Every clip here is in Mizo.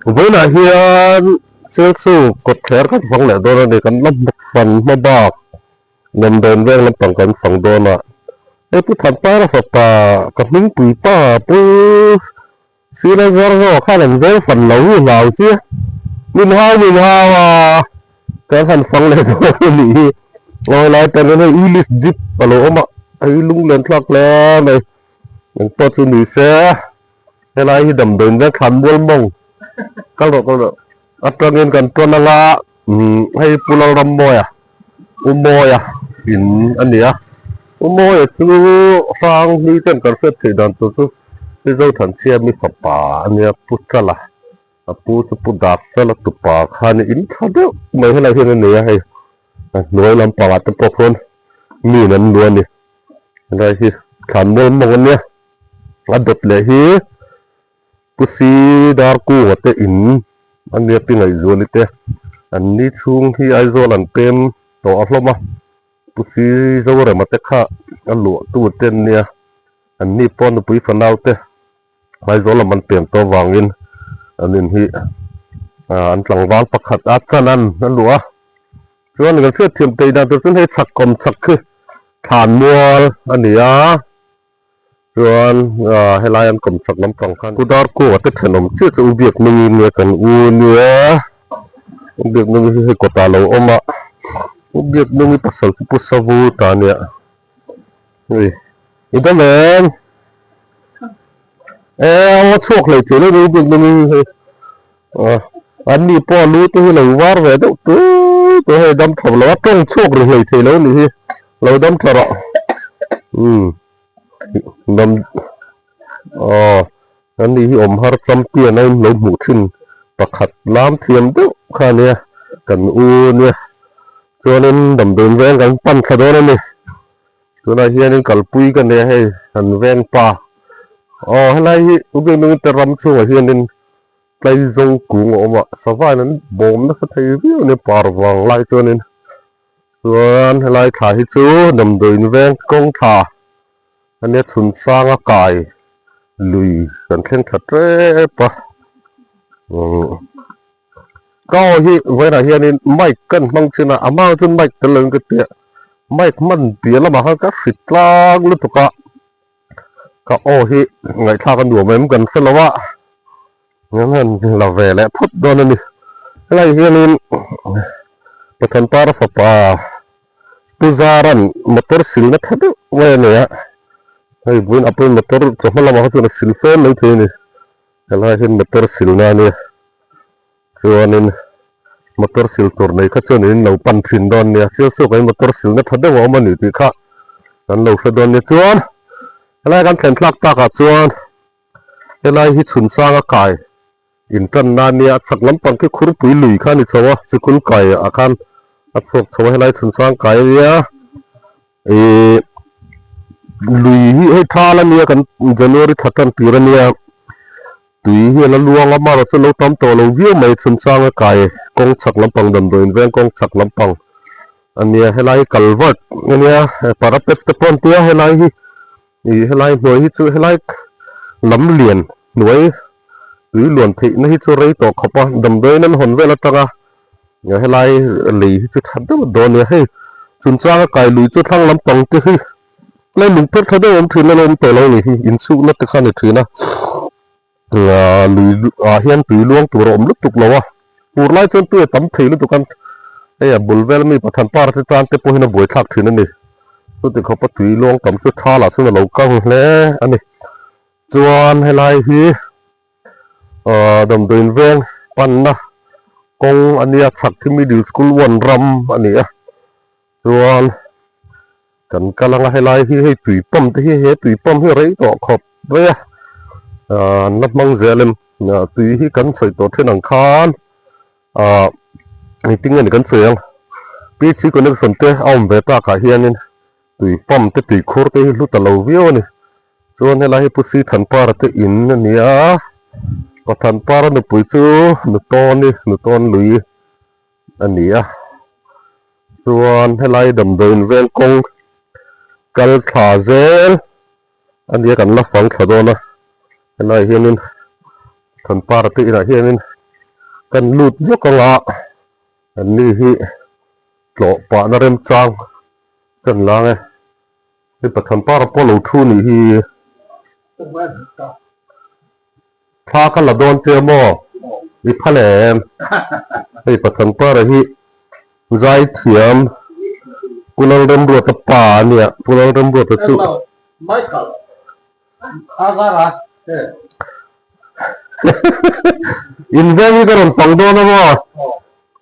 Vawiinah hian Chelsea kawtthler kan fang leh dawn a ni. Kan la fan hma bak Damdawn veng lampang kan fang dawn a. Hei Pu Thanpara fapa ka hmingpui pa Pu Sila Zarzo khan an veng fan lo hi hlau chi a. Min hau min hau a kan han fang leh dawn a nih hi. Aw helai tan hian hei Willys Jeep a lo awm a, hei lunglen thlak hle mai. Engpawh chu ni se. Helai hi damdawiin vek thlan mual mawng kal rawh kal rawh atangin kan tawn anga umm hei Pu Lalrammawia U Mawia in a ni a U Mawia chu hrang hlui ten kan hriat theih dan tur chu Mizo Thanchhiami fapa a nia Pu Chala a pu chu Pu Dak Chala tupa khan in tha deuh mai helai hian a nei a hei a hnuai lampangah te pawh khawn mi in an luah a ni helai hi thlan mual mawng a nia. A dawt leh hi Pu Si Darkunga te in a nia pi Ngaihzuali te an ni chhung hi Aizawl an pem tawh a hlawm a, Pu Si Zorema te kha a luah tu te an nia, an ni pawh nupui fanau te Aizawl lam an pem tawh avangin an in hi an tlangval pakhat a chan an a luah a, chuan kan hriatthiam theih dan tur chuan hei chhak kawm chhak khi thlan mual a ni a. Chuan helai an kawm chak lampang khan Pu Darkunga te thenawm chiah chu U Biaknungi nia kan u nia U Biaknungi hi hei kawtah a lo awm a U Biaknungi pasal chu Pu Savu ta nia hei i dam em e a chhuak hlei thei lo ni U Biaknungi hi hei an ni pawh a lu te hi lo var ve deuh tui tui hei dam tha lo a tawng chhuak ri hlei thei lo ni hi lo dam tha rawh umm dam aw an ni hi awm har champion a in lo hmuh thin pakhat lam thiam deuh kha a nia kan u nia chuanin damdawiin veng kan pan thla dawn a ni tunah hianin kalpui ka nia hei kan veng pa aw helai hi Ubiaknung te ram chhungah hianin Tlaizawng kung a awm a sava in an bawm nasa thei viau a nia par vang lai chuanin chuan helai thla hi chu damdawiin veng kawng thla a nia chhun sanga kai lui kan thleng tha tep a umm ka aw hi vawiinah hianin mic kan hmang thin a a hma chuan mic tel lovin ka ti a mic hman piah lamah khan ka hri tlang lutuk a. Ka aw hi ngaihthlak a nuam em kan hre lo a, an han la ve leh phawt dawn a ni. Helai hianin Pathan Para fapa Pu Zaran motor silna tha deuh mai a nei a, hei vawiin a pawn motor chawhma lamah kha chuan a sil fem mai thei a ni. Helai hian motor silna a nia, chuanin motor sil tur nei kha chuan in lo pan thin dawn nia, Sialsuakah hian motor silna tha deuh a awm a ni tih kha kan lo hre dawn nia. Chuan helai kan thlen thlak takah chuan helai hi chhun sanga kai intanna a nia, a chhak lampang khi khurpui lui kha a ni chho a, sikul kai ah khan a chhuak chho a, helai chhun sang kai a nia ihh lui hi hei thal a nia kan January thla tan tir a nia. Tui hi a la luang a, amaherawh chu lo tam tawh lo viau mai chhunchang a kai kawng chhak lampang damdawiin veng kawng chhak lampang a nia helai hi culvert a nia parapet te pawh an tia helai hi ih helai hnuai hi chu helai lam lian hnuai tui luan theihna hi chu rei tawh khawp a damdawiin an hawn vel atanga helai lei hi chu tha deuh dawn a nia hei chhunchang a kai lui chu thlang lampang te hi. Lai lung pher tha deuh awm thin a lo awm tawh lo ni hi insukna te kha a ni thin a lui ah hian tui luang tur a awm lutuk lo a fur lai chuan tui a tam thei lutuk a hei a bul vel ami Pathan par te tan te pawh hian a buaithlak thin a ni chuti khawpa tui luang tam chu tha lah chuan a lo kang hle a ni chuan helai hi ahh damdawiin veng panna kawng a nia chhak hi middle school one ram a ni a chuan. Kan kal anga helai hi hei tui pump te hi he tui pump hi a rei tawh khawp mai a ah an la hmang zel em ah tui hi kan sawi tawh then ang khan ah engtin nge ni kan sawi ang P_H_C connection te a awm ve takah hianin tui pump te tui khur te hi hlu ta lo viau a ni chuan helai hi Pu Si Thanpara te in a ni a Pa Thanpara nupui chu Nutawni Nutawn lui a ni a chuan helai damdawiin veng kawng kal thla zel a nia kan la fang thla dawn a helai hianin thanpara te inah hianin. Kan lut vek ang a, an ni hi tlawh pahna remchang kan la ang e. Hei Pathan para pawh lo thu nih hi. Thla ka la dawn che maw? I phal em? Hei Pathan para hi zaithiam Pu Lalremruata pa a nia, Pu Lalremruata chu. In veng hi ka rawn fang dawn a maw?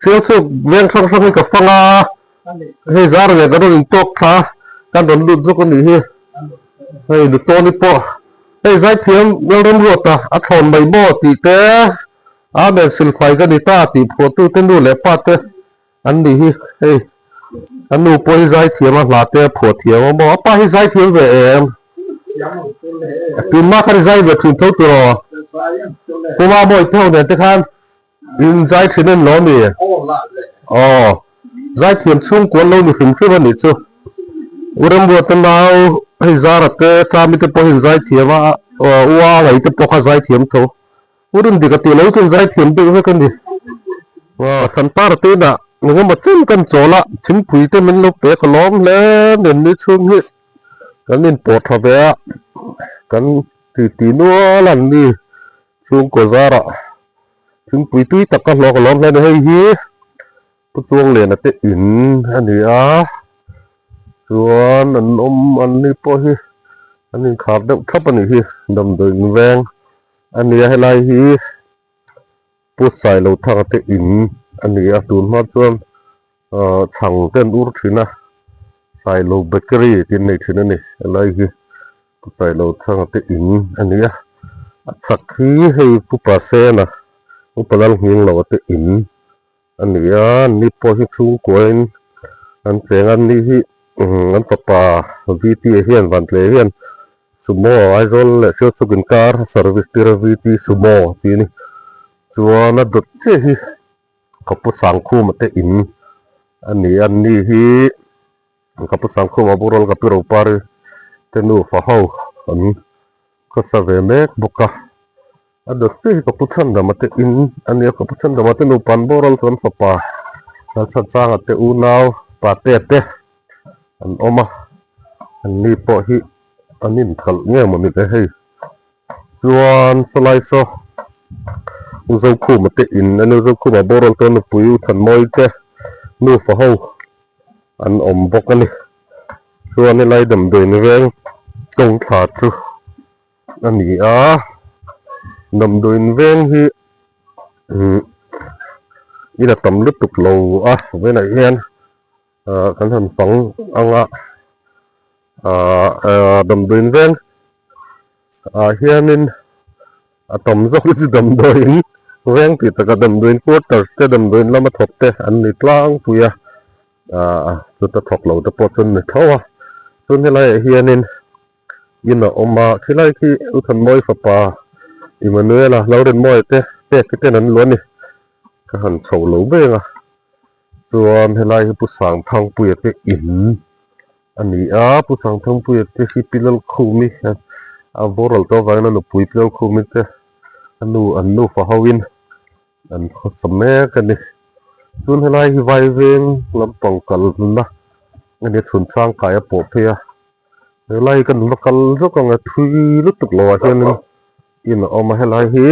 Sialsuk veng hrang hrang hi ka fang a, hei zar leh ka rawn intawk thla a, kan rawn lut zawk a nih hi. Hei Lutawni pawh hei zaithiam Lalramruata a thlawn mai maw tih te, Amen silfai ka ni ta tih phuahtute nu leh pa te an nih hi. Hei a nu pawh hi zaithiam a hla te a phuah thiam a maw? A pa hi zaithiam ve em? Tunma khan i zai ve thin tho tur aw? Puma mawi te ho nen te khan in zai thin en lo mi? Aw, zaithiam chhungkua an lo ni hrim hrim a nih chu. U Remruata nau hei Zara te Chami te pawh hi in zaithiam a, U Angai te pawh kha zaithiam tho. U Rindik a tih lo chuan zaithiam deuh vek a ni. Thanpara te inah engemaw chen kan chawl a, thingpui te min lo pek a lawm hle nen ni chhung hi. Kan inpawh tha ve a, kan titi nual an ni chhungkaw zarah thingpui tui tak ka hlawk alawm hle a ni. Hei hi Pu Chuangliana te in a ni a, chuan an awm an ni pawh hi an inkhar deuh thlap a nih hi damdawi in veng a ni a helai hi Pu Sailothanga te in a ni a tunhma chuan Ahh chhang te an ur thin a, Sailo Bakery tih an nei thin a ni helai hi Pu Sailo Thanga te in a ni a, a chhak hi hei Pu Pasena Upa Lalnghinglova te in a ni a, an ni pawh hi chhungkuain an cheng a, an ni hi an fapa VT hian Vantle hian Sumo Aizawl leh Sialsuk inkar service tir a VT Sumo tih a ni, chuan a dawt chiah hi. Ka pu Sangkhuma te in a ni a, ni hi ka pu Sangkhuma boral ka pi Ropari te nufa ho an khawsa ve mek bawk a, a dawt chiah hi ka pu Chhandama te in a ni a, ka pu Chhandama te nupa an boral chuan fapa Lalchhansanga te unau pate te an awm a, an ni pawh hi an inkhalh nge mawni le hei. Chuan sawlai saw U Zokhuma te in a ni. U Zokhuma boral te nupui U Thanmawi te nufa ho an awm bawk a ni. Chuan helai damdawiin veng kawng thla chu a ni a, damdawiin veng hi umm in a tam lutuk lo a vawiinah hian ah kan han pang ang a ah damdawiin veng ah hianin a tam zawk chu damdawiin veng tih takah damdawiin quarters te damdawiin lama thawk te an ni tlangpui a ah chuta thawk lo te pawh chu an ni tho a chuan helaiah hianin in a awm a khilai khi U Thanmawi fapa Emmanuela Lalrinmawia te pek te ten an luah a ni ka han chho lo ber a. Chuan helai hi Pu Sangthangpuia te in a ni a, Pu Sangthangpuia te hi Pi Lalkhumi a boral tawh avangin a nupui Pi Lalkhumi te a nu an nufa hoin an khawsa mek a ni. Chuan helai hi Vaiveng lampang kalna a ni a, chhunchang kai a pawh phei a, helai hi kan va kal zawk ang a thui lutuk lo ah hianin in a awm a, helai hi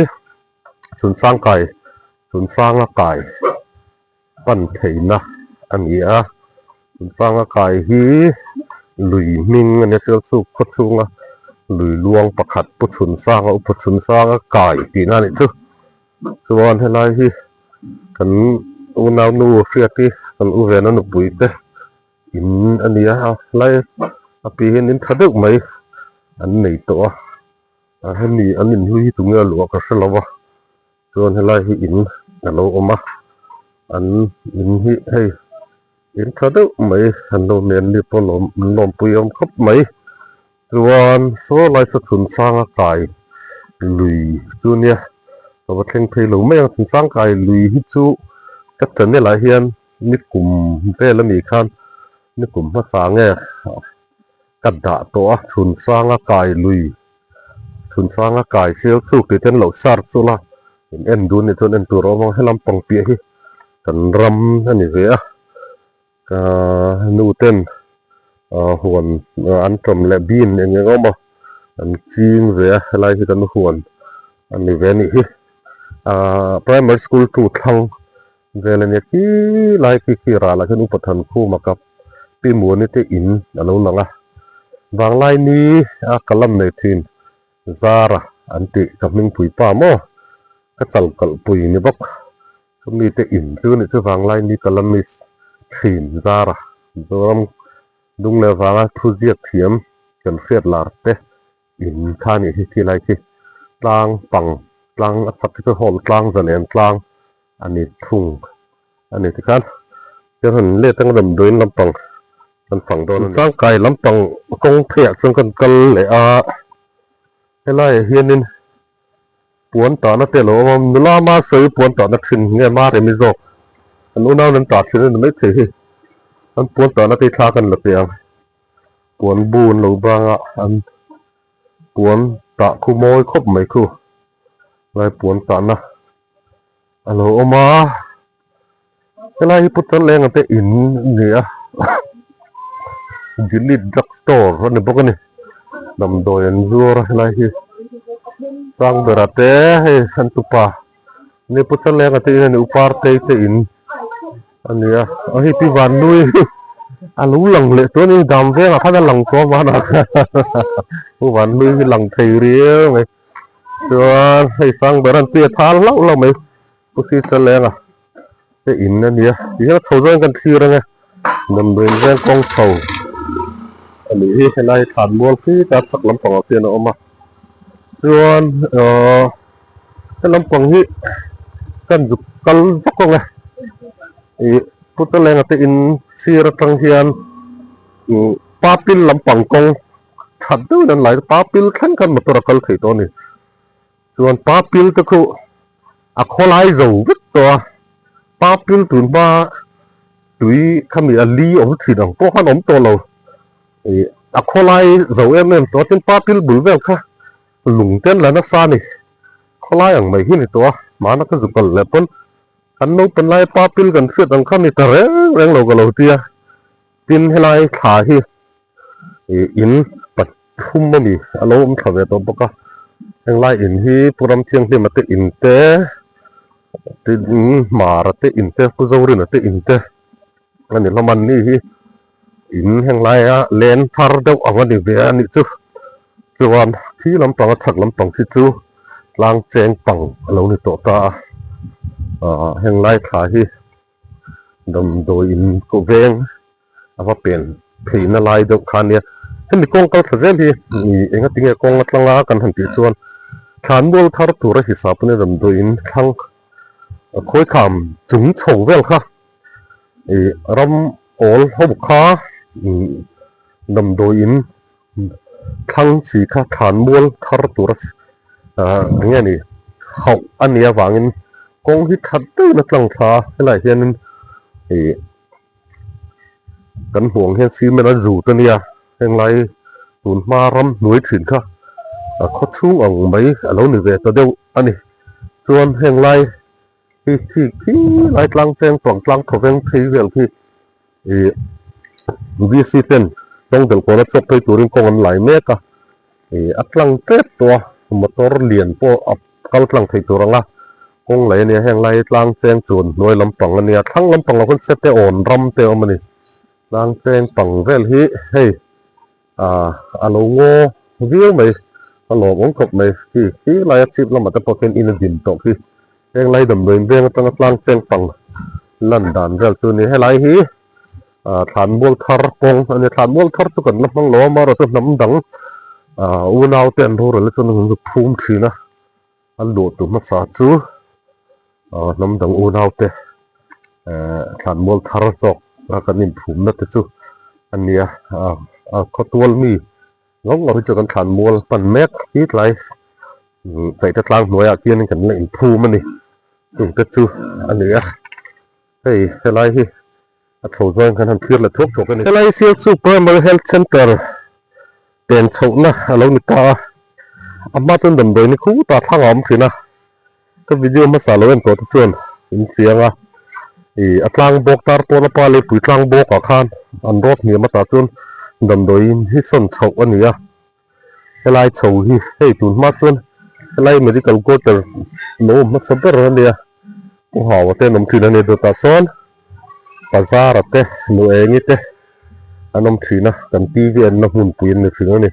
chhunchang kai chhunchanga kai. pan theihna a ni a chungchanga kai hi lui hming a nia Sialsuk khaw chhunga lui luang pakhat pu chhunsanga upa chhunsanga kai tihna a nih chu chuan helai hi kan unau nu hriat hi kan u vena nupui te in a ni a helai a pi hian in tha deuh mai an nei tawh a hemi an inhlui hi tunge a luah ka hre lo va. Chuan helai hi in a lo awm a, an in hi hei in tha deuh mai an lo nen ni pawh lawm an lawmpui awm khawp mai. Chuan saw lai saw chhun sanga kai lui chu nia ka va thleng phei lo mai ang chhun sang kai lui hi chu ka channel ah hian nikum vel a nih khan nikum hmasa nge ka dah tawh a chhun sanga kai lui. Chhun sanga kai sial chuk tih te an lo search chul a, In en dun nih chuan en tur a awm ang helam pang piah hi kan ram a ni ve a ahh nu ten ahh huan an tawm leh bean eng eng awm a an ching ve a helai hi kan huan a ni ve a nih hi ahh primary school two thlang vel a nia khi lai khi khi ralah khian upa Thankhuma kap Pi Muani te in a lo lang a vanglai ni a ka lam nei thin Zara an tih ka hmingpui pa maw ka chal kalh pui ni bawk chumi te in chu nih chu vanglai ni ka la miss thin Zara Mizoram dung leh vanga thu ziak thiam kan hriat lar te in kha nih hi khi lai khi tlang pang tlang a chak hi chu hall tlang zalen tlang a ni thung a ni tikhan chuan han let anga damdawiin lampang kan fang dawn a ni. Changkai lampang kawng pheiah chuan kan kal leh a, helaiah hianin puan tahna te a lo awm a, nula ma sawi puan tahna thin nge ma remi zawk an unau an tah thin a ni maithei hi, an puan tahna te hi thla kan la pe ang, puan bu an lo bang a an puan tah khu mawi khawp mai khu lai puan tahna. A lo awm a helai hi Putar Lenga te in a ni a Delete drug store a ni bawk a ni damdawi an zuar a helai hi Sangbera te hei an tupa ni Putar Lenga te in a ni Upartei te in a ni a a hei pi Vanlui a lo lang leh tawh a ni dam vengah khan a lang tawh a vanah khan Pu Vanlui hi lang thei riau mai. Chuan hei sang ber an tui a thal hlauh hlauh mai pu si chaleng a te in a nia ti hian a chho zawng kan thlir ang e damdawiin veng kawng chho a nih hi helai thlan mual khi ta chhak lampangah khian a awm a chuan ahh he lampang hi kan zuk kal vak ang e ih pu chaleng a te in sir atang hian ih papil lampang kawng. That deuhin an lai pa pil thleng khan motor a kal thei tawh a ni. Chuan pa pil te khu a khawlai zo vek tawh a, pa pil tun hma tui khami a li awm thin ang pawh khan awm tawh lo. Ih a khawlai zo em em tawh a, tin pa pil bul vel kha lung te an la nasa a ni. Khawlai ang mai hi a ni tawh a, hmana ka zu kal leh pawn kan naupang laia pa pil kan hriat ang kha a ni ta reng reng lo ka lo ti a. Tin helai thla hi ih in pathum a ni a lo awm thla ve tawh bawk a henglai in hi Pu Ramthianghlima te in te tin Hmara te in te Pu Zorina te in te a ni hlawm a ni hi in henglaia len thar deuh ang a ni ve a nih chu chuan thi lampang a chhak lampang khi chu tlang cheng pang a lo ni tawh ta a ah henglai thla hi. Damdawi in kawh veng a va pen pheina lai deuh kha ania hemi kawng kal thla zel hi ih enga tinge kawng a tlanga kan han tih chuan thlan mual thar tura hisap ania damdawi in thlang a khawi kham chung chho vel kha ih ram awl ho kha ih damdawi in thlang chi kha thlan mual thar tura ah eng nge ni hauh a nih avangin kawng hi that deuhin a tlang thla a helaiah hianin ih kan hmuh ang hian cement a zut a nia henglai tun hma ram hnuai thin kha a khaw chhung ang mai a lo ni ve ta deuh a ni chuan henglai hi khi khi lai tlang cheng tawng tlang thawveng phei vel khi Ih VC ten tawng del kawna chawk phei turin kawng an lai mek a, ih a tlang tep tawh a, motor lian pawh a kal tlang thei tur ang a, kawng lei a nia heng lai tlang cheng chuan hnuai lampang a nia, thlang lampang ah khawn sete awn ram te a awm a ni, tlang cheng pang vel hi hei ah a lo ngaw viau mai, a lawmawm khawp mai, khi khi laia chhip lamah te pawh khian in a din tawh khi. Heng lai damdawiin veng atanga tlang cheng pang lan dan vel chu a ni. Helai hi ah thlan mual thar kawng a ni. Thlan mual thar chu kan la hmang lo a, amaherawhchu hnam dang ah unau te an rorel chuan an zuk phum thin a, a luah tu hmasa chu ah hnam dang unau te eh thlan mual thar zawk a kan inphumna te chu a ni a, ah a khawtual mi ngau ngau hi chu kan thlan mual hman mek hi tlai. Chaihte tlang hnuaiah khianin kan la inphum a ni chungte chu a ni a hei helai hi a chho zawng khan han thlir leh thuak thuak a ni. Helai Sialsuk Primary Health Centre pen chhohna a lo ni ta a, a hma chuan damdawi ni khutah thlang a awm thin a. Ka video hmasa lo en tawh te chuan in chiang a, ih a tlang bawk tar pawn a pa leipui tlang bawk ah khan an rawt hniam atah chuan damdawiin hi sawn chhoh a ni a, helai chho hi hei tun hma chuan helai medical quarter lo awm hmasa ber a nia, Pu Hau a te an awm thin a ni dawtah sawn bazar a te nu engi te an awm thin a, kan TV enna hmunpui an ni thin a ni,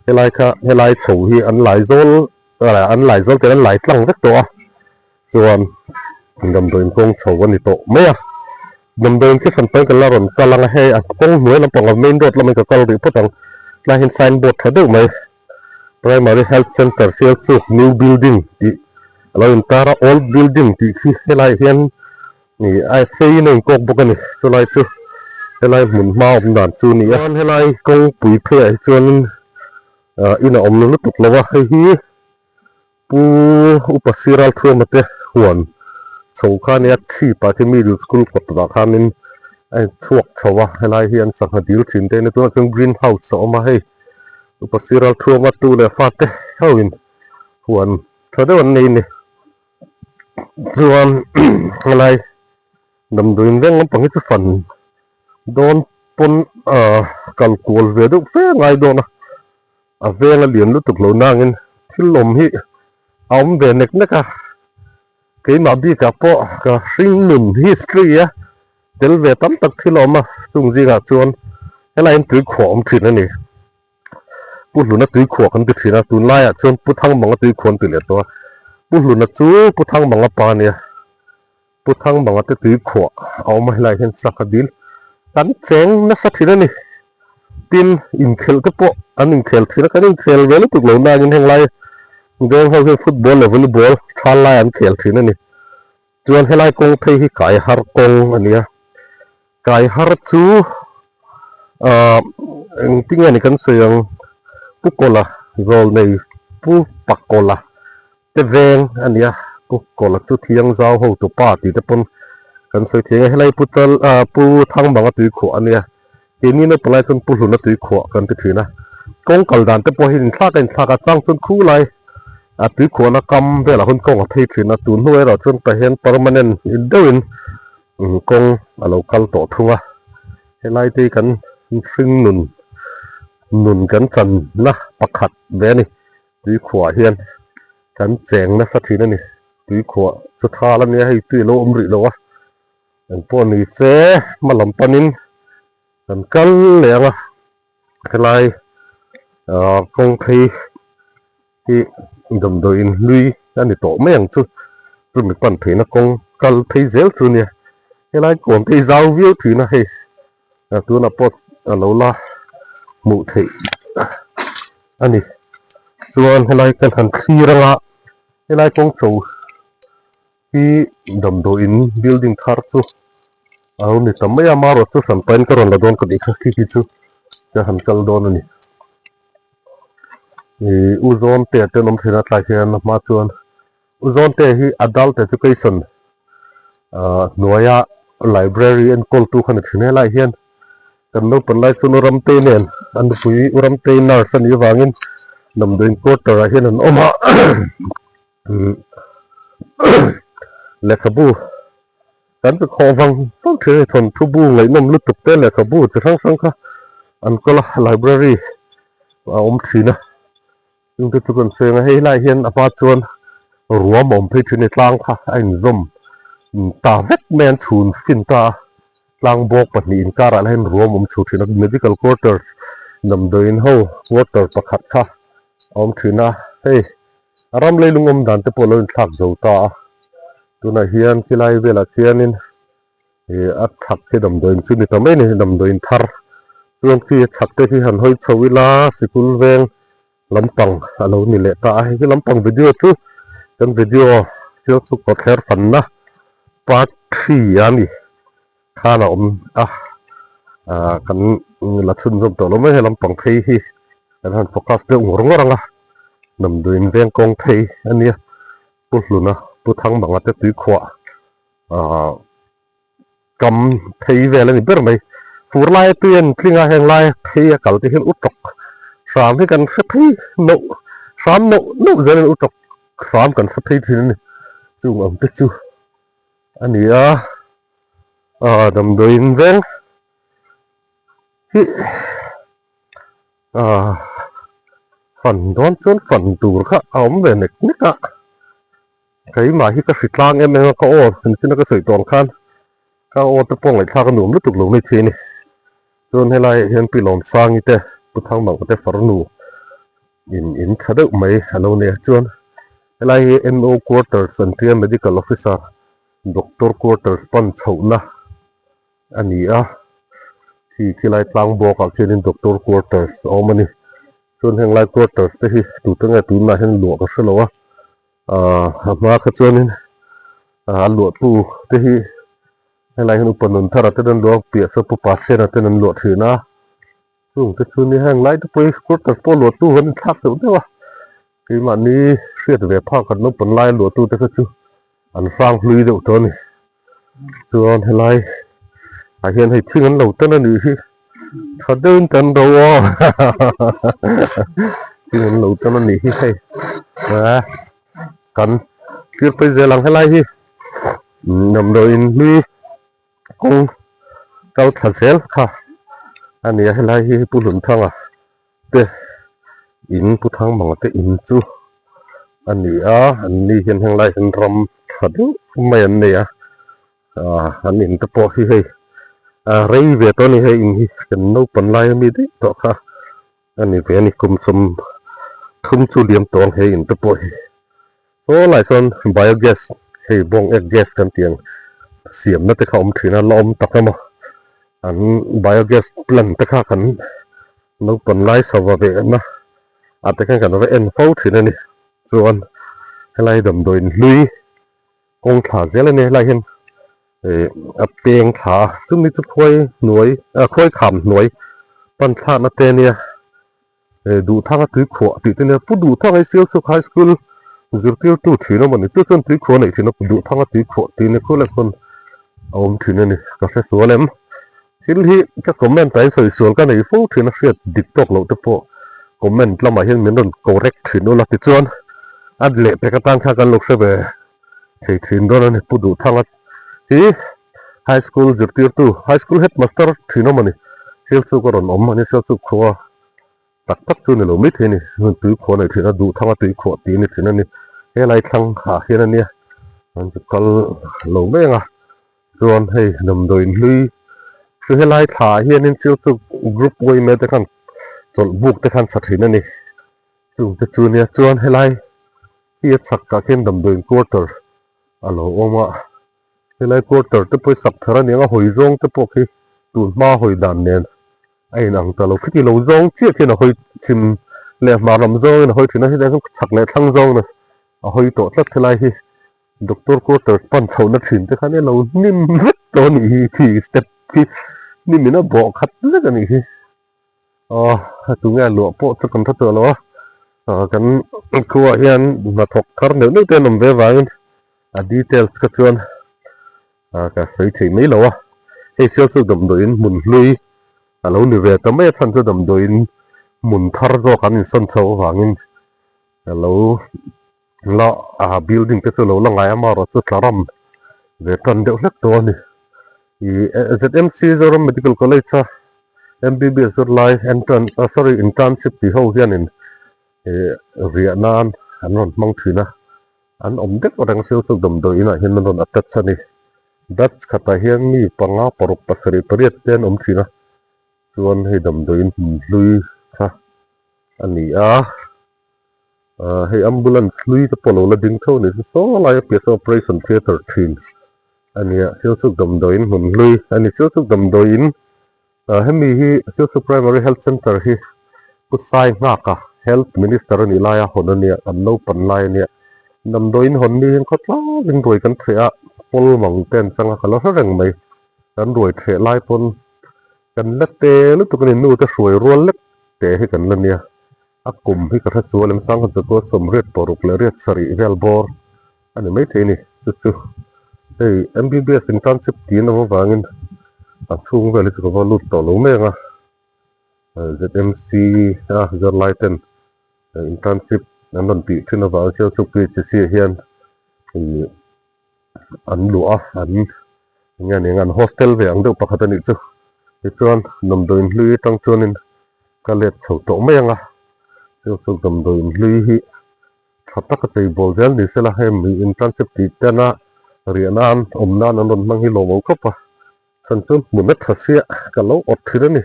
helai kha helai chho hi an lai zawl an lai zawl ten an lai tlang vek tawh a chuan damdawiin kawng chho a ni tawh mai a damdawiin khi hran pahin kan la rawn kal ang a hei a kawng hnuai lampang a main road lama ka kal rih phawt ang tlai hian sign board tha deuh mai primary health centre Sialchuk new building tih a lo intar a old building tih khi helaiah hian ih a fei in a inkawk bawk a ni chulai chu helai hmun hma awm dan chu a ni a chuan helai kawngpui pheiah hi chuanin ah in a awm lutuk lo a hei hi pu upa siral thuama te huan chho kha nia chhip ah khian middle school kawt vah khanin a in chhuak chho a helai hi an sangha dil thin te ania tunah chuan green house a awm a hei upa siral thuama tu leh fate ho in huan tha deuh an nei a ni chuan helai damdawiin veng lampang hi chu fan dawn pawn ah kal kual ve deuh fe ngai dawn a a veng a lian lutuk lo nangin thil awm hi a awm ve nek nek a keimah bikah pawh ka hring nun history a tel ve tam tak thil a awm a chung zingah chuan helaiin tui khuah awm thin a ni pu hluna tui khuah kan ti thin a tunlaiah chuan pu thangmanga tui khuah an ti leh tawh a pu hluna chu pu thangmanga pa a nia. Pu Thangmanga te tui khuah a awm a helaiah hian chak a dil kan cheng nasa thin a ni. Tin, inkhelh te pawh an inkhel thin a, kan inkhel ve lutuk lo nangin heng lai veng ho hian football leh volleyball thal lai an khel thin a ni. Chuan helai kawng phei hi kai har kawng a ni a, kai har chu ahh engtinge ni kan sawi ang Pu Kawla zawl nei Pu Pakawla Te veng a nia, Pu Kawla chu thiang zau ho tu pa tih te pawn kan sawi thei ang a, helai Pu Chal ah Pu Thangmanga tui khuah a nia, keini naupang lai chuan Pu Hluna tui khuah kan ti thin a, kawng kal dan te pawh hi inthlak a inthlak a, chang chuan khu lai a tui khuahna kam velah hun kawng a phei thin a, tun hnu erawh chuan tah hian permanent deuhin kawng a lo kal tawh thung a, helai te hi kan hring nun nun kan channa pakhat ve a ni. Tuikhuah hian kan cheng nasa thin a ni. Tuikhuah chu thal a nia hei tui a lo awm rih lo a. Eng pawh ni se hma lam panin kan kal leh ang a. Helai ah kawng phei hi damdawiin hlui a ni tawh mai ang chu. Chumi pan theihna kawng kal phei zel chu a nia. Helai kawn te hi zau viau thin a hei. Tunah pawh a lo la hmuh theih a ni. Chuan helai kan han thlir anga helai kawng chho hi damdawiin building thar chu a lo ni ta mai a amaherawhchu chu hran pahin ka rawn la dawn ka tih kha khi khi chu ka han kal dawn a ni. Ih u zawn te a tenawm thin a tlai hian a hma chuan u zawn te hi adult education ah hnuaia library enkawltu kha ni thin helaiah hian Kan naupang lai chuan u Ramtei nen a nupui u Ramtei nurse a nih avangin damdawiin quarter ah hian an awm a lehkhabu kan chu khawh vang vang thin a ni thawnthu bu ngaihnawm lutuk te lehkhabu chi hrang hrang kha an kawl a library a awm thin a chungte chu kan sawi ang a hei helaiah hian a hma chuan ruam a awm phei thin a ni tlang kha a inzawm ta vek mai a an chhun fin ta a. Tlang bawk pahnih inkarah lah hian ruam awm chho thin a, medical quarters damdawiin ho quarter pakhat kha a awm thin a, hei a ram leilung awm dan te pawh a lo inthlak zo ta a, tunah hian khilai velah khianin ih a chhak khi damdawiin chu ni ta mai a ni, damdawiin thar chuan khi a chhak te khi han hawi chho ila sikul veng lampang a lo ni leh ta a, hei hi lampang video chu kan video Sialsuk kawtthler fanna part three a ni khan a awm a ah kan la chhunzawm tawh lo mai hei lampang phei hi kan han focus deuh ngawr ngawr ang a damdawiin veng kawng phei a nia Pu Hluna Pu Thangmanga te tuikhuah ah Kam phei vel a ni ber mai. Fur lai tui an tling a, heng lai phei a kal te hian u tawk hram hi kan hre phei noh hram noh noh zel a ni, u tawk hram kan hre phei thin a ni. Chung ang te chu a ni a, ah damdawiin veng hi ah fan dawn chuan fan tur kha a awm ve nek nek a, keimah hi ka hri tlang em em a ka aw engtin a ka sawi tawh ang khan ka aw te pawh ngaihthlak a nuam lutuk lo mai thei a ni. Chuan helaiah hian Pi Lawmsangi te Pu Thangmang te farnu in in tha deuh mai a lo nia. Chuan helai hi NO Quarters an tia Medical Officer Doctor Quarters pan chhohna a ni a. Khi khilai tlang bawkah khianin Doctor Quarters a awm a ni. Chuan heng lai quarters te hi tute nge tunah hian luah ka hre lo a, aah a hma kha chuanin a luahtu te hi Helai hian upa nun thar a ten an luah a, piah saw pupa sen a ten an luah thin a, chung te chu ni heng lai te pawh hi quarter pawh luah tu an inthlak deuh deuh a, keimahni hriat ve phak kan naupang lai luah tu te kha chu an hrang hlui deuh tawh a ni. Chuan helai ah hian hei thing an lo tan a nih hi, tha deuhin kan ro a, thing an lo tan a nih hi hei ah kan thlir phei zel ang helai hi. Damdawiin hlui kawng kal thla zel kha a ni a, helai hi Pu Hlunthanga te in Pu Thangmanga te in chu a ni a, an ni hian henglai hian ram tha deuh mai an nei a, ah an in te pawh hi hei ah rei ve tawh a ni hei in hi kan naupan lai ami daih tawh kha a ni ve a ni kum 30 chu liam tawh ang he in te pawh hi saw lai sawn biogas hei bawng ek gas kan tih ang siamna te kha a awm thin a la awm tak emaw an biogas plant te kha kan naupang lai sava ve na ah te khan kan va en fo thin a ni chuan helai damdawiin hlui kawng thla zel a ni helai hian Ih a peng thla a chumi chu khuai hnuai ah khuai kham hnuai pan thlakna te ania ih Duhthanga tuikhuah tih te ania pu Duhthanga hi Sialsuk High School zirtirtu thin a mawni chu chuan tuikhuah a neih thin a pu Duhthanga tuikhuah tih ni khulai khawn a awm thin a ni ka hre sual em thil hi ka comment ah hian sawi sual ka nei fo thin a hriat dik tawk loh te pawh comment lamah hian min rawn correct thin ula tichuan a lehpek atan kha kan lo hre ve. Thei thin dawn a ni Pu Duhthanga hi High School zirtirtu High School Headmaster thin awm a ni. Sialchuk a rawn awm a ni Sialchuk khua tak tak chu ni lo mai thei a ni. Tui khuah a nei thin a Duhthanga tui khuah tih a ni thin a ni. Helai thlang ah hian a nia an chu kal lo mai ang a chuan hei damdawiin hlui chu helai thla ah hianin Sialchuk Group yma te khan chawlh buk te khan sa thin a ni. Chung te chu nia chuan helai Hi a chhak ah khian damdawiin quarter a lo awm a, helai quarter te pawh hi sak thar a ni ang a, hawi zawng te pawh khi tun hma hawi dan nen a inang ta lo, khiti lo zawng chiah khian a hawi chhim leh hmar lam zawngin a hawi thin a, hetah hian chhak leh thlang zawngin a hawi tawh tlat helai hi doctor quarter pan chhohna thin te khan ilo hnim vek tawh a nih hi khi step khi hnim in a bawh khat vek a nih hi. Aw tunge a luah pawh chu kan hre tawh lo a, ah kan khuaah hian hnathawk thar neuh neuh te an awm ve avangin a details kha chuan ah ka sawi theih mai lo a, hei sial chu damdawiin hmun hlui a lo ni ve ta mai a chhan chu damdawiin hmun thar zawk an insawn chho avangin a lo la ah building te chu a lo la ngai a amaherawhchu tla ram ve tan deuh hlek tawh a ni. Ih ZMC Zoram Medical College a MBBS zirlai entrance ah sorry internship tih ho hianin ih riah nan an rawn hmang thin a, an awm deuh reng a Sialsuk damdawi inah hian an rawn attach a ni. Batch khatah hian mi panga paruk pasarih pariat te an awm thin a, chuan hei damdawiin hmun hlui kha a ni a. Ahh hei ambulance hlui te pawh lo la ding tho a ni chu saw laia piah saw operation theatre thin a nia Sialsuk damdawiin hmun hlui a ni Sialsuk damdawiin ah hemi hi Sialsuk primary health centre hi Pu Sai Nghaka health minister a nih laia hawn a nia kan naupan lai a nia damdawiin hawn ni hian khawtlangin ruai kan hreh a pawl mang te an chang a ka lo hre reng mai kan ruai hreh lai pawn kan la te lutuk a ni nu te hruai rual lek te hi kan la nia. A kum hi ka hre chuan em sang khat chu sawmriat paruk leh riat sarih vel bawr a ni maithei a ni. Chu chu hei MBBS internship tiin awm avangin a chhung vel hi chu ka va lut tawh lo mai ang a. ZMC a zirlai ten internship an rawn tih thin avang hian chu PHC ah hian ih. an luah a an eng nge eng an hostel ve ang deuh pakhat a nih chu tichuan damdawiin hlui atang chuanin ka let chho tawh mai ang a chu chu damdawiin hlui hi tha taka chei bawl zel ni sela heng mi internship tih tena riah nan awm nan an rawn hmang hi lawm lo khawp a chhan chu hmun a tha sia ka lo awt thin a ni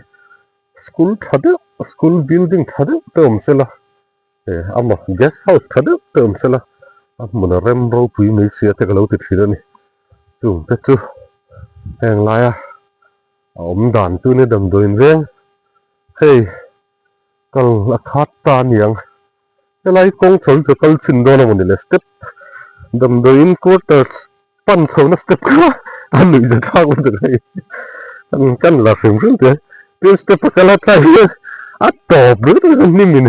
school tha deuh school building tha deuh te awm sela. Ama guest house tha deuh te awm sela a hmun a rem ropui mai sia te ka lo ti thin a ni. Chung te chu heng laia a awm dan chu ni damdawiin veng hei kal a khat ta a niang helai kawng chho hi ka kal chhin dawn a mawni le step damdawiin quarters pan chho na step kha a nuih za thlak lutuk hei kan la hrim hrim te tin step a kal a tlai hian a tawp ringawt a hnim in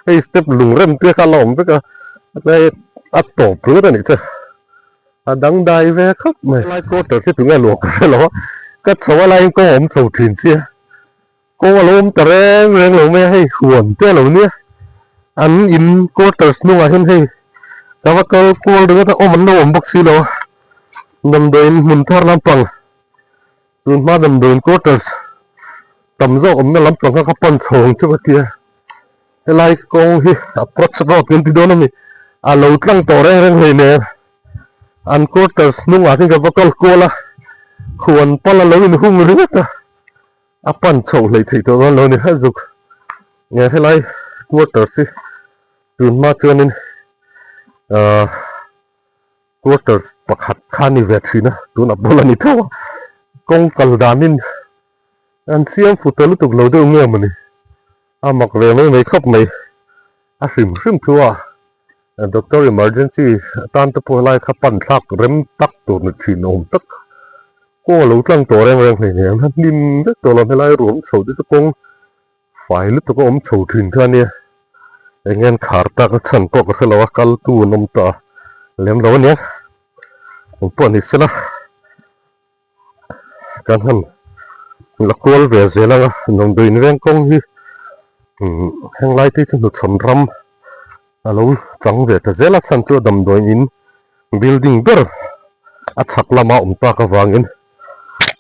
hei step lung rem te kha a la awm vek a tlai a tawp ringawt a nih chu a dangdai ve khawp mai helai quarter hi tunge luah ka hre lo a ka chho a laiin kawng a awm chho thin sia kawng a lo awm ta reng reng lo mai a hei huan te a lo nia an in quarters hnungah hian hei ka va kal kual ringawt a awm an lo awm bawk si lo a damdawiin hmun thar lampang tun hma damdawiin quarters tam zawk awmna lampang kha ka pan chho ang chu ka tia helai kawng hi approach road kan ti dawn a ni a lo tlang tawh reng reng hleinem an quarters hnungah hian ka va kal kual a huan pal a lo inhung ringawt a. A pan chhoh hleih theih tawh dawn lo a ni hlauh zuk. Nge helai quarters hi tun hma chuanin ahh quarters pakhat kha a ni ve thin a, tunah pawh la ni tho a. Kawng kal danin an siam fu ta lutuk lo deuh nge mawni a mak ve mai mai khawp mai. A hrim hrim thu a doctor emergency atan te pawh helai kha pan thlak rem tak tur ni thin awm tak. Kawng a lo tlang tawh reng reng hleinem a hnim vek tawh lo helai ruam chho te chu kawng fai lutuk a awm chho thin kha ania eng nge an khar tak a chhan pawh ka hrelo a kal tu an awm ta lem lo ania engpawh ni sela kan han la kual ve zel ang a damdawiin veng kawng hi heng lai te hi chu hnuchhawn ram a lo chang ve ta zel a chhan chu a damdawiin in building ber a chhak lama awm tak avangin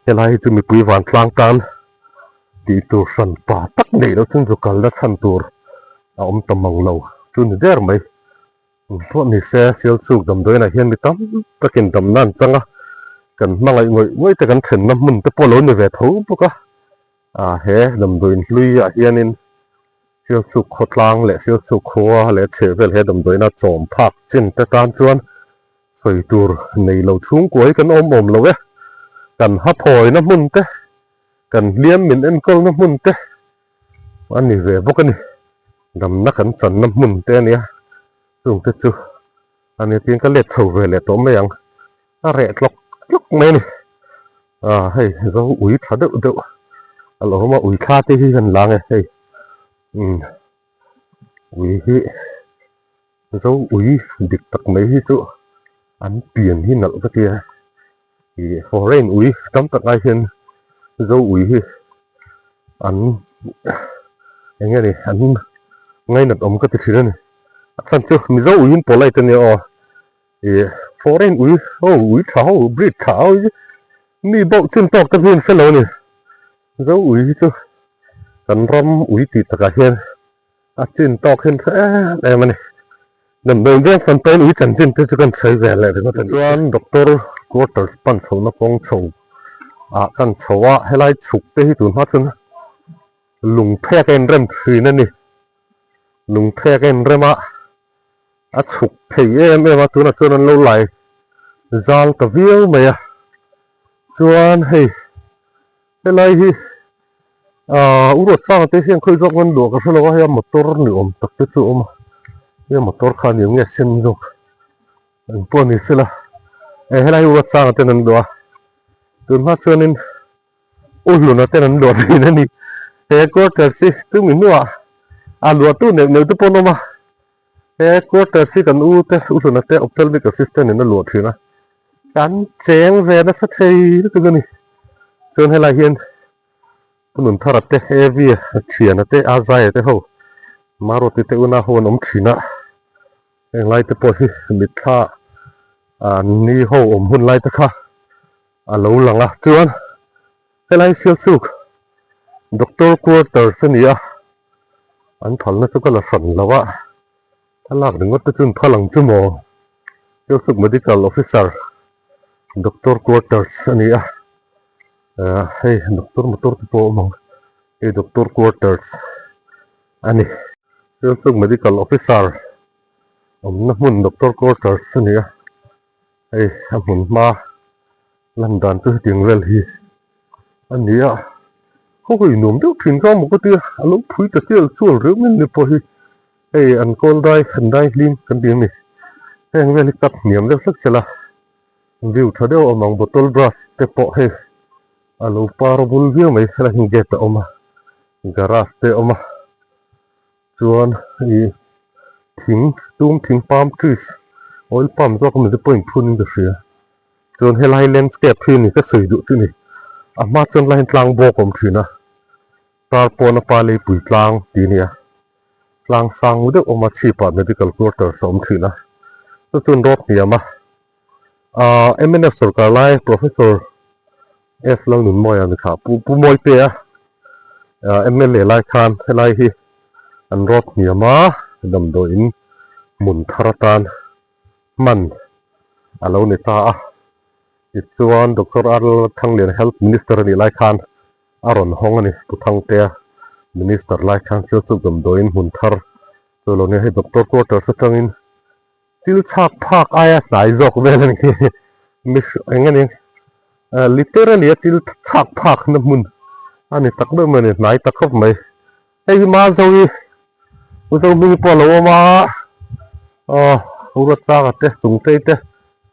helai hi chu mipui vantlang tan tih tur hran pa tak neih loh chuan zu kalna chhan tur a awm ta mang lo chu ni der mai pawh ni se Sialchuk damdawiinah hian mi tam takin damna an chang a kan hmangaih ngawih ngawih te kan thenna hmun te pawh lo ni ve tho bawk a ah he damdawiin hlui ah hianin Sialchuk khawtlang leh Sialchuk khua leh chhehvel he damdawiina chawm phak chin te tan chuan sawi tur nei lo chhungkua hi kan awm awm lo e. Kan haphawina hmun te, kan hliam min enkawlna hmun te a ni ve bawk a ni. Damna kan channa hmun te a nia, chungte chu a ni tiin ka let chho ve leh tawh mai ang. A reh tlawk tlawk mai a ni. Ah hei zo ui tha deuh deuh a lo awm a ui thla te hi han lang e hei umm ui hi zo ui dik tak mai hi chu an pian hi nalh ka tia ih foreign ui tam tak ai hian zo ui hi an eng nge ni an ngainat awm ka ti thin a ni a chhan chu mizo ui in polite a nia aw. Ih foreign ui ho ui tha ho breed tha ho hi mi bauh chin tawk te hi an hre lo a ni zo ui hi chu kan ram ui tih takah hian a chin tawk hian hre em em a ni damdawiin veng fan pawhin ui chanchin te chu kan sawi ve leh ringawt a ni chuan doctor quarters pan chhohna kawng chho ah kan chho a helai chhuk te hi tun hma chuan lungphek a inrem thin a ni lungphek a inrem a. A chhuk thei em em a tunah chuan an lo lai zal ta viau mai a chuan hei helai hi ahh u ruatsanga te hian khawi zawk an luah ka hrelo a hei a motor ni awm tak te chu a awm a hei a motor kha ni awm nge sen zawk engpawh ni sela eh helai hi u ruatsanga ten an luah a tunhma chuanin U Hluna ten an luah thin a ni. He quarters hi chumi hnuah a luahtu neuh neuh te pawh an awm a. He quarters hi kan u te U Hluna te ophthalmic assistant in a luah thin a. Kan cheng ve nasa thei lutuk a ni. Chuan helai hian Pu Nunthara te Evi a thiana te a Zaia te ho Maruati te una ho an awm thin a. Heng lai te pawh hi mitthla. An ni ho awm hun lai te kha a lo lang a chuan helai Sialsuk doctor quarters a ni a an phalna chu ka la hran lo a thlalak ringawt te chu an phal ang chu maw Sialsuk medical officer doctor quarters a ni a ah hei doctor motor te pawh a awm ang hei doctor quarters a ni Sialsuk medical officer. Awmna hmun doctor quarters a ni a, hei a hmun hma lan dan chu hetiang vel hi a ni a, khaw nuam deuh thin kha maw ka tia a lo phui ta chial chual riau mai ni pawh hi hei an kawl dai an dai hlim kan ti a ni heng vel hi cut hniam deuh hlek sela view tha deuh a awm ang bottle brush te pawh hei a lo par bul viau mai helai hi gate a awm a garage te a awm a. Chuan ih thing tum thing palm trees oil palm zawk ami te pawh inphun in ka hria chuan helai landscape hi ni ka sawi duh chu ni a hma chuan lai hian tlang bawk a awm thin a tar pawn a pa leipui tlang tih a ni a tlang sang deuh awm a chhip ah medical quarters a awm thin a chu chuan road hniam a ahh mnf sawrkar lai professor F Lalnunmawia ni kha Pu Pu Mawite a mla lai khan helai hi an rawt hniam a damdawiin hmun thar atan hman a lo ni ta a tichuan Doctor R Lalthanglian Health Minister a nih lai khan a rawn hawng a ni Pu Thangtea Minister lai khan chu chu damdawiin hmun thar chu a lo ni a hei Doctor quarters atangin Thil chhak phak aia hnai zawk vel a ni hi. Eng a ni literally a thil chhak phak na hmun a ni tak deuh mai a ni, hnai ta khawp mai. Hei hi Mazovi Mizo hming pawh a lo awm a, aw Ruatsanga te Chungtei te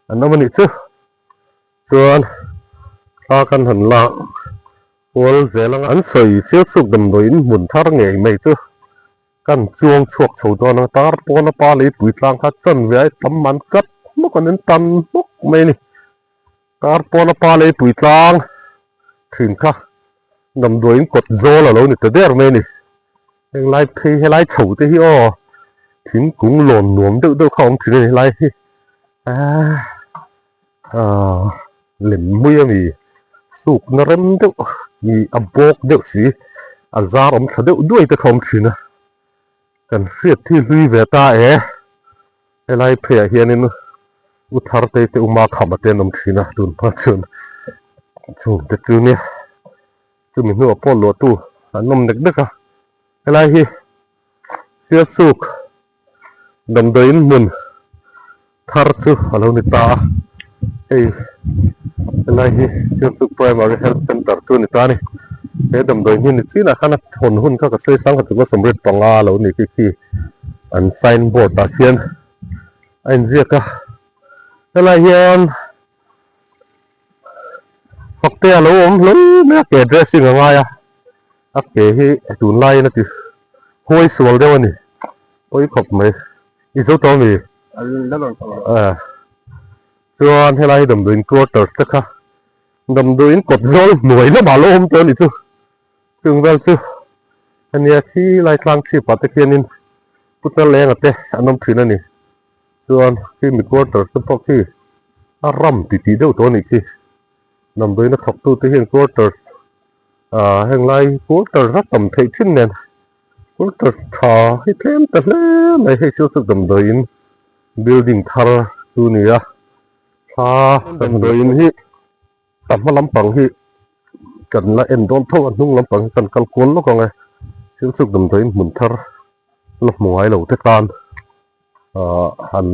an awm a nih chu. Chuan thla kan han la kual zel ang a. An sawi Sialsuk damdawiin hmun thar ngei mai chu. Kan chuang chhuak chho dawn a, tar pawna pa leipui tlang kha chan ve ai tam man kat hmawk an intan hmawk mai a ni. Tar pawna pa leipui tlang thin kha damdawiin kawt zawl a lo ni ta der mai a ni. Heng lai phei helai chho te hi aw thingkung lawn nuam deuh deuh kha a awm thin a ni helai hi aaa lem mui a ni sukna rem deuh ih a bawk deuh si a zar awm tha deuh duai te kha awm thin a kan hriat hi hlui ve ta e helai pheiah hianin u thar te te uma kham te an awm thin a tun hma chuan chung te chu nia chumi hnuah pawh luah tu an awm nek nek a helai hi Sialsuk Damdawiin hmun thar chu a lo ni ta a, hei helai hi Sialsuk Primary Health Centre chu a ni ta a ni. He damdawiin hi ni chinah khan a thawn hun kha ka sawi sang kha chu ka 75 a lo ni khi khi an sign board ah khian a inziak a, helai hian Fakte a lo awm hle mai a ke dressing a ngai a, a ke hi tunlaiin a ti huai sual deuh a ni pawi khawp mai i zo tawh ami chuan helai hi damdawiin quarters te kha damdawiin kawt zawl hnuai lamah a lo awm tawh a ni chu chung vel chu ania khi lai tlang chhip ah te khianin Putaleng a te an awm thin a ni. Chuan khi mi quarters te pawh khi a ram ti tih deuh tawh a nih khi. Damdawiin a thawk tu te hian quarters ah heng lai quarters a tam theih thin nen quarters tha hi tlem ta hle mai hei chu chu damdawiin building thar chu a ni a thla damdawiin hi a hma lampang hi kan la en dawn tho a hnung lampang hi kan kal kual lawk ang e thil chuk damdawiin hmun thar la hmu ngai lo te tan ahh han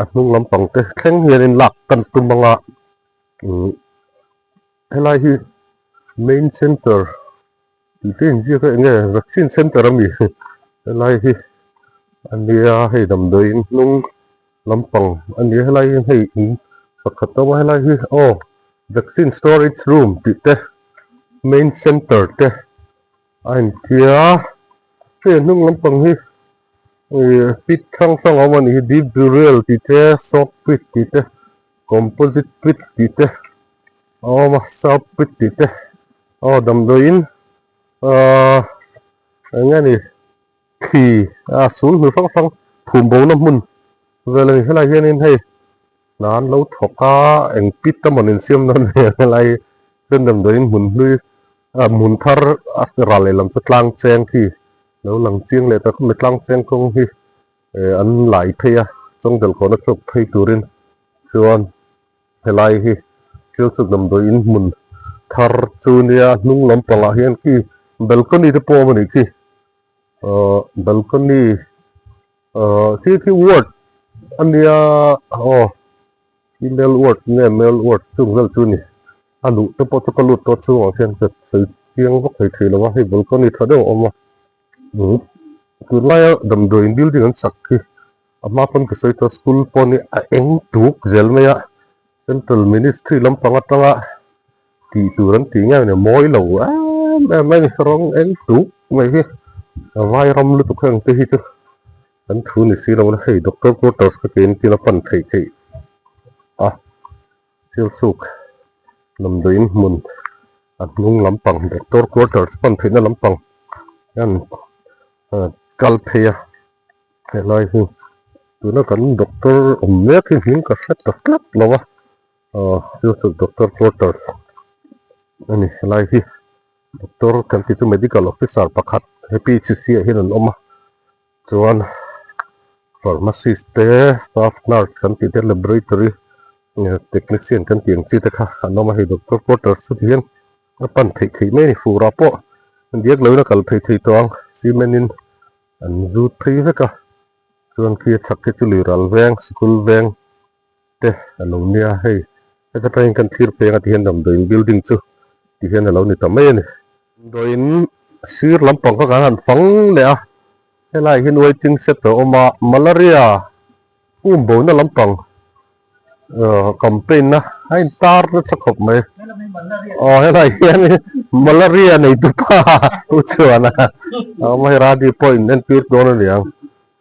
a hnung lampang te thleng hianin lak kan tum ang a umm helai hi main center tih te inziak a enge vaccine center a mi helai hi a nia hei damdawiin hnung lampang a ni a helai hi hei in pakhat a awm a helai hi aw vaccine storage room tih te main center te a intia hei a hnung lampang hi ih pit hrang hrang a awm a ni hi deep burial tih te soak pit tih te composite pit tih te a awm a sharp pit tih te aw damdawiin ahh eng nge ni thli a sul hnu hrang hrang phum bo na hmun vel a ni helai hianin hei. Hna an lo thawk a, eng pit a mawn insiam dawn nen helai chuan damdawiin hmun hlui ah hmun thar a ral lehlam chu tlang cheng khi lo lang chiang leh ta khawp mai tlang cheng kawng hi eh an lai phei a chawngdel kawhna chhuak phei turin chuan helai hi thil chhuk damdawiin hmun thar chu nia hnung lampangah hian khi balcony te pawh a awm a nih khi ahh balcony. Ahh khi khi ward a nia aw female ward nge male ward chung vel chu ni a luh te pawh chu ka lut tawh chhungah khian ka sawi chiang vak thei thei lo a hei balcony tha deuh a awm a umm tunlaia damdawiin building an sak khi a hma pawn ka sawi tawh school pawh ni a eng tuk zel mai a central ministry lampang atanga tih tur an tih nge ni mawi lo em em mai ni rawng eng tuk mai hi a vai ram lutuk heng te hi chu an thu ni si lo na hei doctor quarters ka ti entir a pan theih theih a thil chhuk damdawiin hmun a hnung lampang doctor quarters pan theihna lampang hian kal phei a helai hi tuna kan doctor awm mek hi hming ka hre ta tlat lo a. Aw chu chu doctor quarters a ni helai hi doctor kan tih chu medical officer pakhat he PHC ah hian an awm a chuan pharmacist te staff nurse kan tih te laboratory technician kan tih ang chi te kha an awm a hei doctor quarters chu ti hian a pan theih theih mai a ni fur ah pawh diak lo in a kal phei thei tawh ang cement in an zut phei vek a chuan khi a chhak khi chu lui ral veng sikul veng. te a lo nia hei heta tangin kan thlir peng a tihian damdawiin building chu tihian a lo ni ta mai a ni. Damdawiin sir lampang kha kan han fang leh a helaiah hian waiting shed a awm a malaria um bona lampang ahh campaign na a intar nasa khawp mai aw helaiah hian malaria neitu pa u chuan a awm a hei radi pawh in entir dawn a ni ang.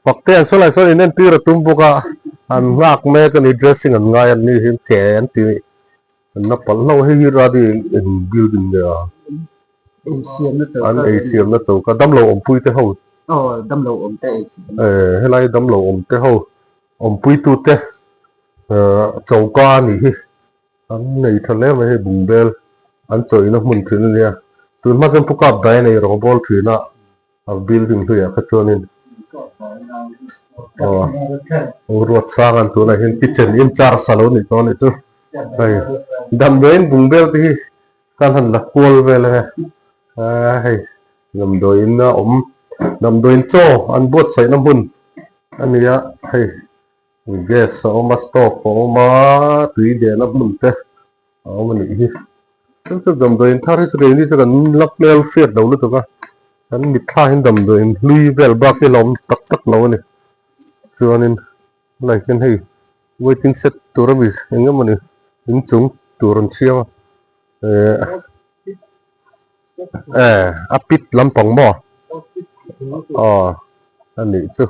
Fakte an sawi lai sawn in entir a tum bawk a, an nghak mek a ni dressing an ngai a ni hi ke an ti an la palh hlauh a hei hi radi eng building nge a an ei siamna choka damlo awmpui te ho helai damlo awm te ho awmpui tu te choka a nih hi an nei tha hle mai hei bungbel an chawihna hmun thin a nia tun hma chuan pu kap dai a nei rawngbawl thin a. A building hluiah kha chuanin aw ruat sang an tunah hian kitchen in charge a lo nih tawh a nih chu hei damdawiin bungbel te hi kan han la kual vel ang e ah hei damdawiin a awm damdawiin chaw an buatsaihna hmun a ni a hei gas a awm a stove a awm a tui dehna hmun te. A awm a nih hi. Chu chu damdawiin thar hi chu keini chu kan la hmel hriat lo lutuk a, kan mitthla hian damdawiin hlui vel bak hi a la awm tak tak lo a ni. Chuanin helai hian hei waiting shed tur ami eng emawni inchung tur an siam a, eh eh a pit lampang maw aw a nih chu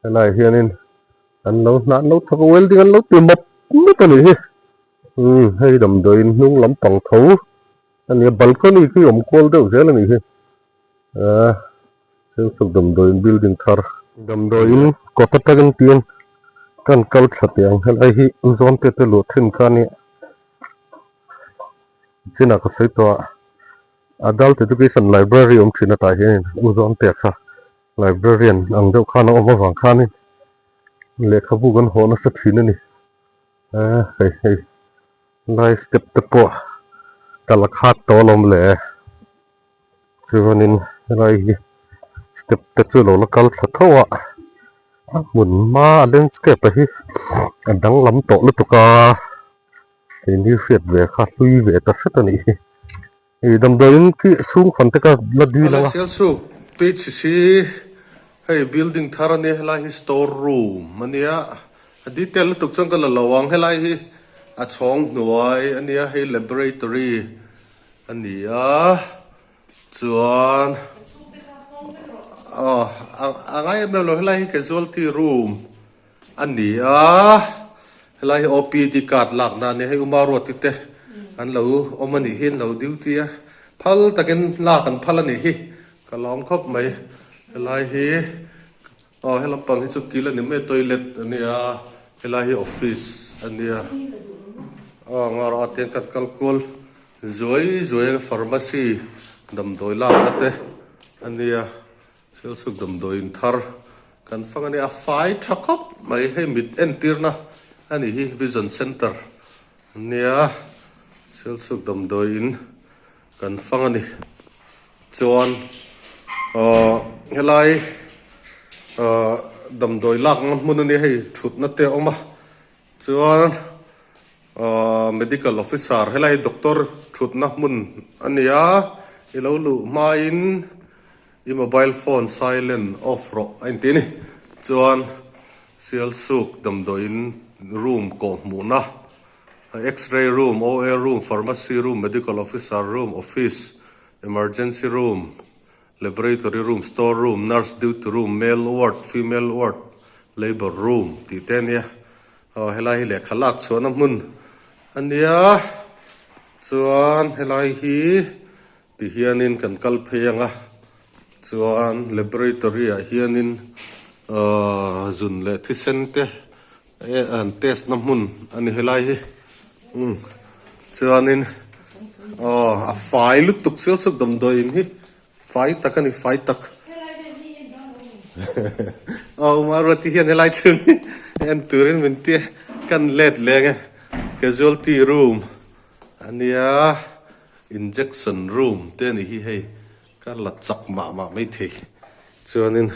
helai hianin an lo hnah an lo thawk a welding an lo ti mawp mawp a nih hi. Umm hei damdawiin hnung lampang tho a nia balcony khi awm kual deuh zel a nih hi ah Sialsuk damdawiin building thar damdawiin kawt atangin pian kan kal thla teh ang helai hi zawn te te luah thin kha a nia chinah ka sawi tawh a adult education library awm thin atah hianin u zawn te kha librarian ang deuh khan a awm avang khanin lehkhabu kan hawh nasa thin a ni. Ahh hei hei lai step te pawh ka la khat tawh alawm le chuanin helai hi step te chu a lo la kal thla tho a a hmun hma a landscape a hi a danglam tawh lutuk a keini hriat ve kha hlui ve ta hret a nih hi hei damdawiin khi chhung fan te kha la dil ang a. Sialsuk PHC hei building thar a nia helai hi store room a nia A detail lutuk chuan ka la lo ang, helai hi a chhawng hnuai a nia, hei laboratory a ni a, chuan aw a ngai em em lo, helai hi casualty room a ni a, helai hi OPD card lakna a nia, hei Uma Ruati te an lo awm a nih hi, an lo duty a, phal takin lak an phal a nih hi, ka lawm khawp mai, helai hi. Aw he lampang hi chu kil a ni mai a toilet a nia helai hi office a nia aw nga rawh a tiang kan kal kual zuai zuai a pharmacy damdawi lakna te a nia Sialsuk damdawiin thar kan fang a nia a fai tha khawp mai hei mit entirna a nih hi vision center a nia Sialsuk damdawiin kan fang a ni chuan ahh helai ahh damdawi lakna hmun a nia hei thutna te a awm a chuan ahh medical officer helai doctor thutna hmun a ni a i lo luh hmain i mobile phone silent off rawh a inti a ni chuan Sialsuk damdawiin room kawh hmuhna x-ray room, O_A room, pharmacy room, medical officer room, office, emergency room, laboratory room, store room, nurse duty room, male ward, female ward, labour room tih te a nia. Aw helai hi lehkha lak chhuahna hmun a nia chuan helai hi ti hianin kan kal phei ang a chuan laboratory ah hianin ahh zun leh thisen te an test na hmun a ni helai hi umm chuanin aw a fai lutuk sial suk damdawi in hi fai tak a ni fai tak aw Maruati hian helai chhung hi en turin min tia kan let leng e casualty room a nia injection room te a ni hi hei. Ka la chak mah mah maithei. Chuanin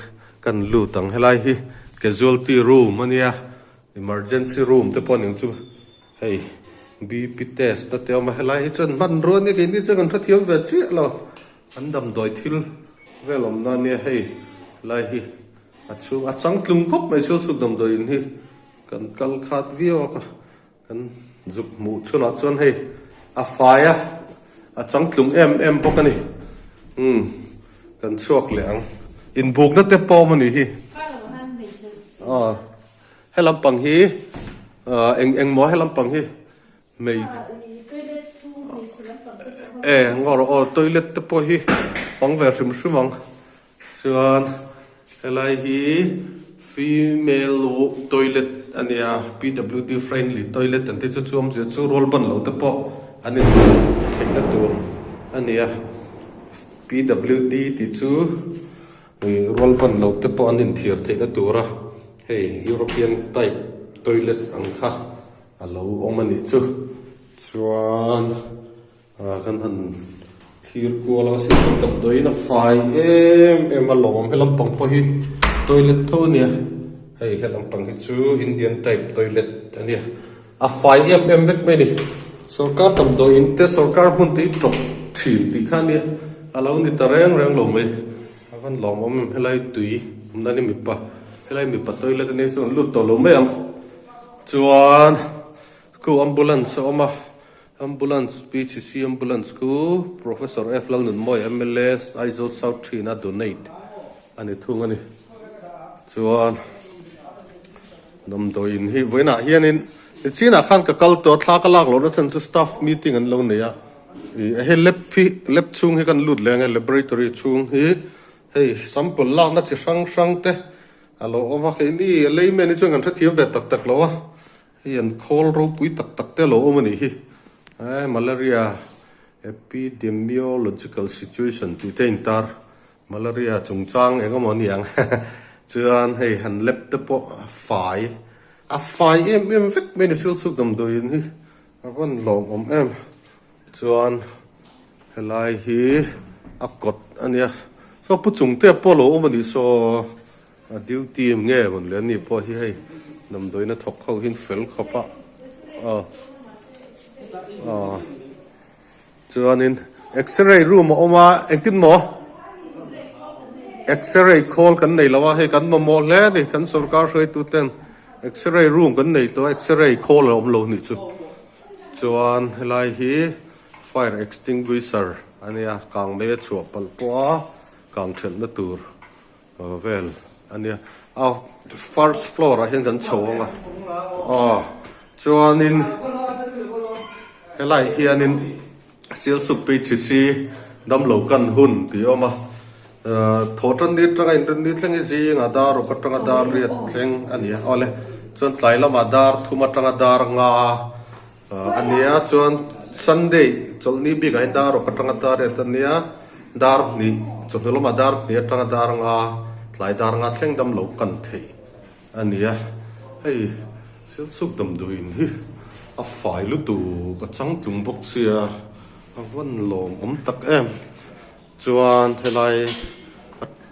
kan lut ang helai hi casualty room a nia, emergency room te pawh a ning chu hei BP test na te a awm a, helai hi chuan hmanrua a nia keini chuan kan hrethiam ve chiah lo, an damdawi thil vel awmna a nia hei helai hi a chhung a changtlung khawp mai Sialsuk damdawi in hi kan kal khat viau a ka Kan zuk hmuh chhunah chuan hei a fai a, a changtlung em em bawk a ni. Umm kan chhuak leh ang. Inbukna te pawh awm a nih hi. Aw he lampang hi eng eng maw he lampang hi hmei e ngaw rawh aw toilet te pawh hi fang ve hrim hrim ang. Chuan helai hi female toilet a nia P_W_D friendly toilet an tih chu chu awmzia chu rual ban lo te pawh an in theihna tur a nia P_W_D tih chu ih rual ban lo te pawh an inthiar theihna tura hei European type toilet ang kha a lo awm a nih chu chuan. Ah kan han thlir kual a silchar damdawiin a fai em em a lawm he lampang pawh hi toilet tho a nia hei he lampang hi chu Indian type toilet a nia a fai em em vek mai a ni sorkar damdawiin te sorkar hmun te hi tawp thin tih kha a nia a lo ni ta reng reng lo mai a van lawmawm em helai tui awmna ni mipa helai mipa toilet a nia chuan lut tawh lo mai ang chuan khu ambulance a awm a. Ambulance, PHC Ambulance khu Professor F Lalnunmawi mla Aizawl South thin a donate a ni thung a ni. Chuan damdawi in hi vawiinah hianin chinah khan ka kal tawh a thla ka lak lohna chhan chu staff meeting an lo nei a. Ih hei lab hi lab chhung hi kan lut leh ang e laboratory chhung hi hei sample lakna chi hrang hrang te a lo awm a keini a layman hi chuan kan hrethiam ve tak tak lo a. Hei an khawl ropui tak tak te lo awm a nih hi. Eh malaria epidemiological situation tih te a intar malaria chungchang eng emaw a ni ang chuan hei han lab te pawh a fai a fai em em vek mai a ni Sialsuk damdawiin hi a van lawmawm em chuan helai hi a kawt a nia saw pu chungte pawh a lo awm a nih saw. A duty nge rawn leh ani pawh hi hei damdawiin a thawk ho hian fel khawp a aw aw chuanin x-ray room a awm a engtin maw x-ray khawl kan nei lo a hei kan mamawh hle a ni kan sorkar hruaitu ten x-ray room kan nei tawh a x-ray khawl a awm lo nih chu chuan helai hi fire extinguisher a nia kang mei a chhuah palh pawh a kang thelhna tur. Vel a nia a first floor ah hian kan chho ang a aw chuanin helai hianin Sialsuk PHC damlo kan hun tih a awm a ahh thawh tan ni atanga inrin ni thleng hi zingah dar ruk atanga dar riat thleng a ni a awle. Chuan tlai lamah dar thum atanga dar nga a nia chuan Sunday chawlhni bikah hian dar ruk atanga dar riat a nia dar hnih chawhnu lamah dar hnih atanga dar nga tlai dar nga thleng dam lo kan theih a nia hei Silsuk damdawiin hi a fai lutuk a changtlung bawk sia a van lawm awm tak em chuan helai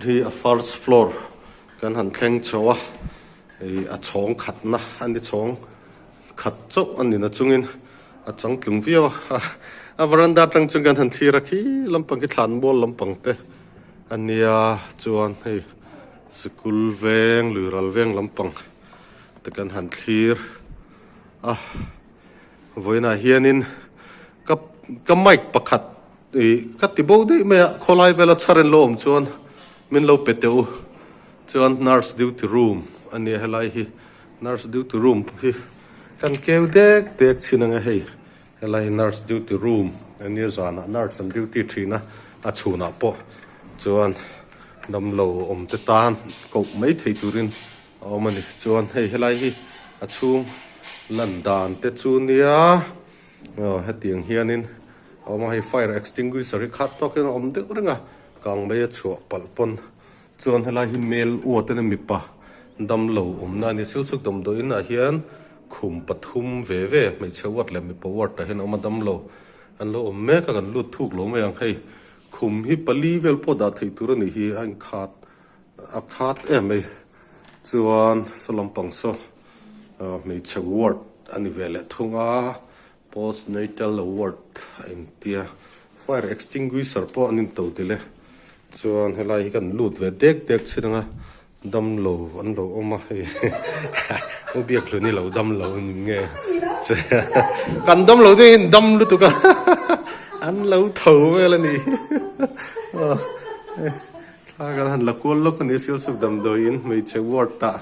hi a first floor kan han thleng chho a ih a chhawng khatna a ni chhawng khat chauh a ni na chungin a changtlung viau a a veranda atang chuan kan han thlir a khi lampang khi thlan mual lampang te a nia chuan hei sikul veng lui ral veng lampang te kan han thlir a vawiinah hianin ka ka mic pakhat ih ka ti bo daih mai a khawlai vela chhar in lo awm chuan min lo pe teh u chuan nurse duty room a nia helai hi nurse duty room hi kan keu dek dek thin ang e hei helai hi nurse duty room a nia zanah nurse an duty thin a a chhunah pawh chuan damlo awm te tan koh mai thei turin A awm a ni. Chuan hei helai hi a chhung lan dan te chu nia aw hetiang hianin a awm a, hei fire extinguisher hi khat tawkin a awm deuh reng a, kang mai a chhuah palh pawn chuan helai hi mel uat ania mipa damlo awmna a ni. Silchuk damdawiin ah hian khum pathum ve ve hmeichhe ward leh mipa ward ah hian a awm a, damlo an lo awm mek a kan lut thuk lo mai ang. Hei khum hi pali vel pawh dah theih tur a nih hi a inkhat. A khat em mai chuan saw lampang saw hmeichhe ward a ni ve leh thung a post natal ward a intia fire extinguisher pawh an into tel e chuan helai hi kan lut ve dek dek chin ang a damlo an lo awm a hei u biakhlun hi lo damlo a ni nge kan damlo te hi an dam lutuk a an lo tho vel a ni. Thla kan han la kual lawk a ni Silchuk damdawiin hmeichhe ward ah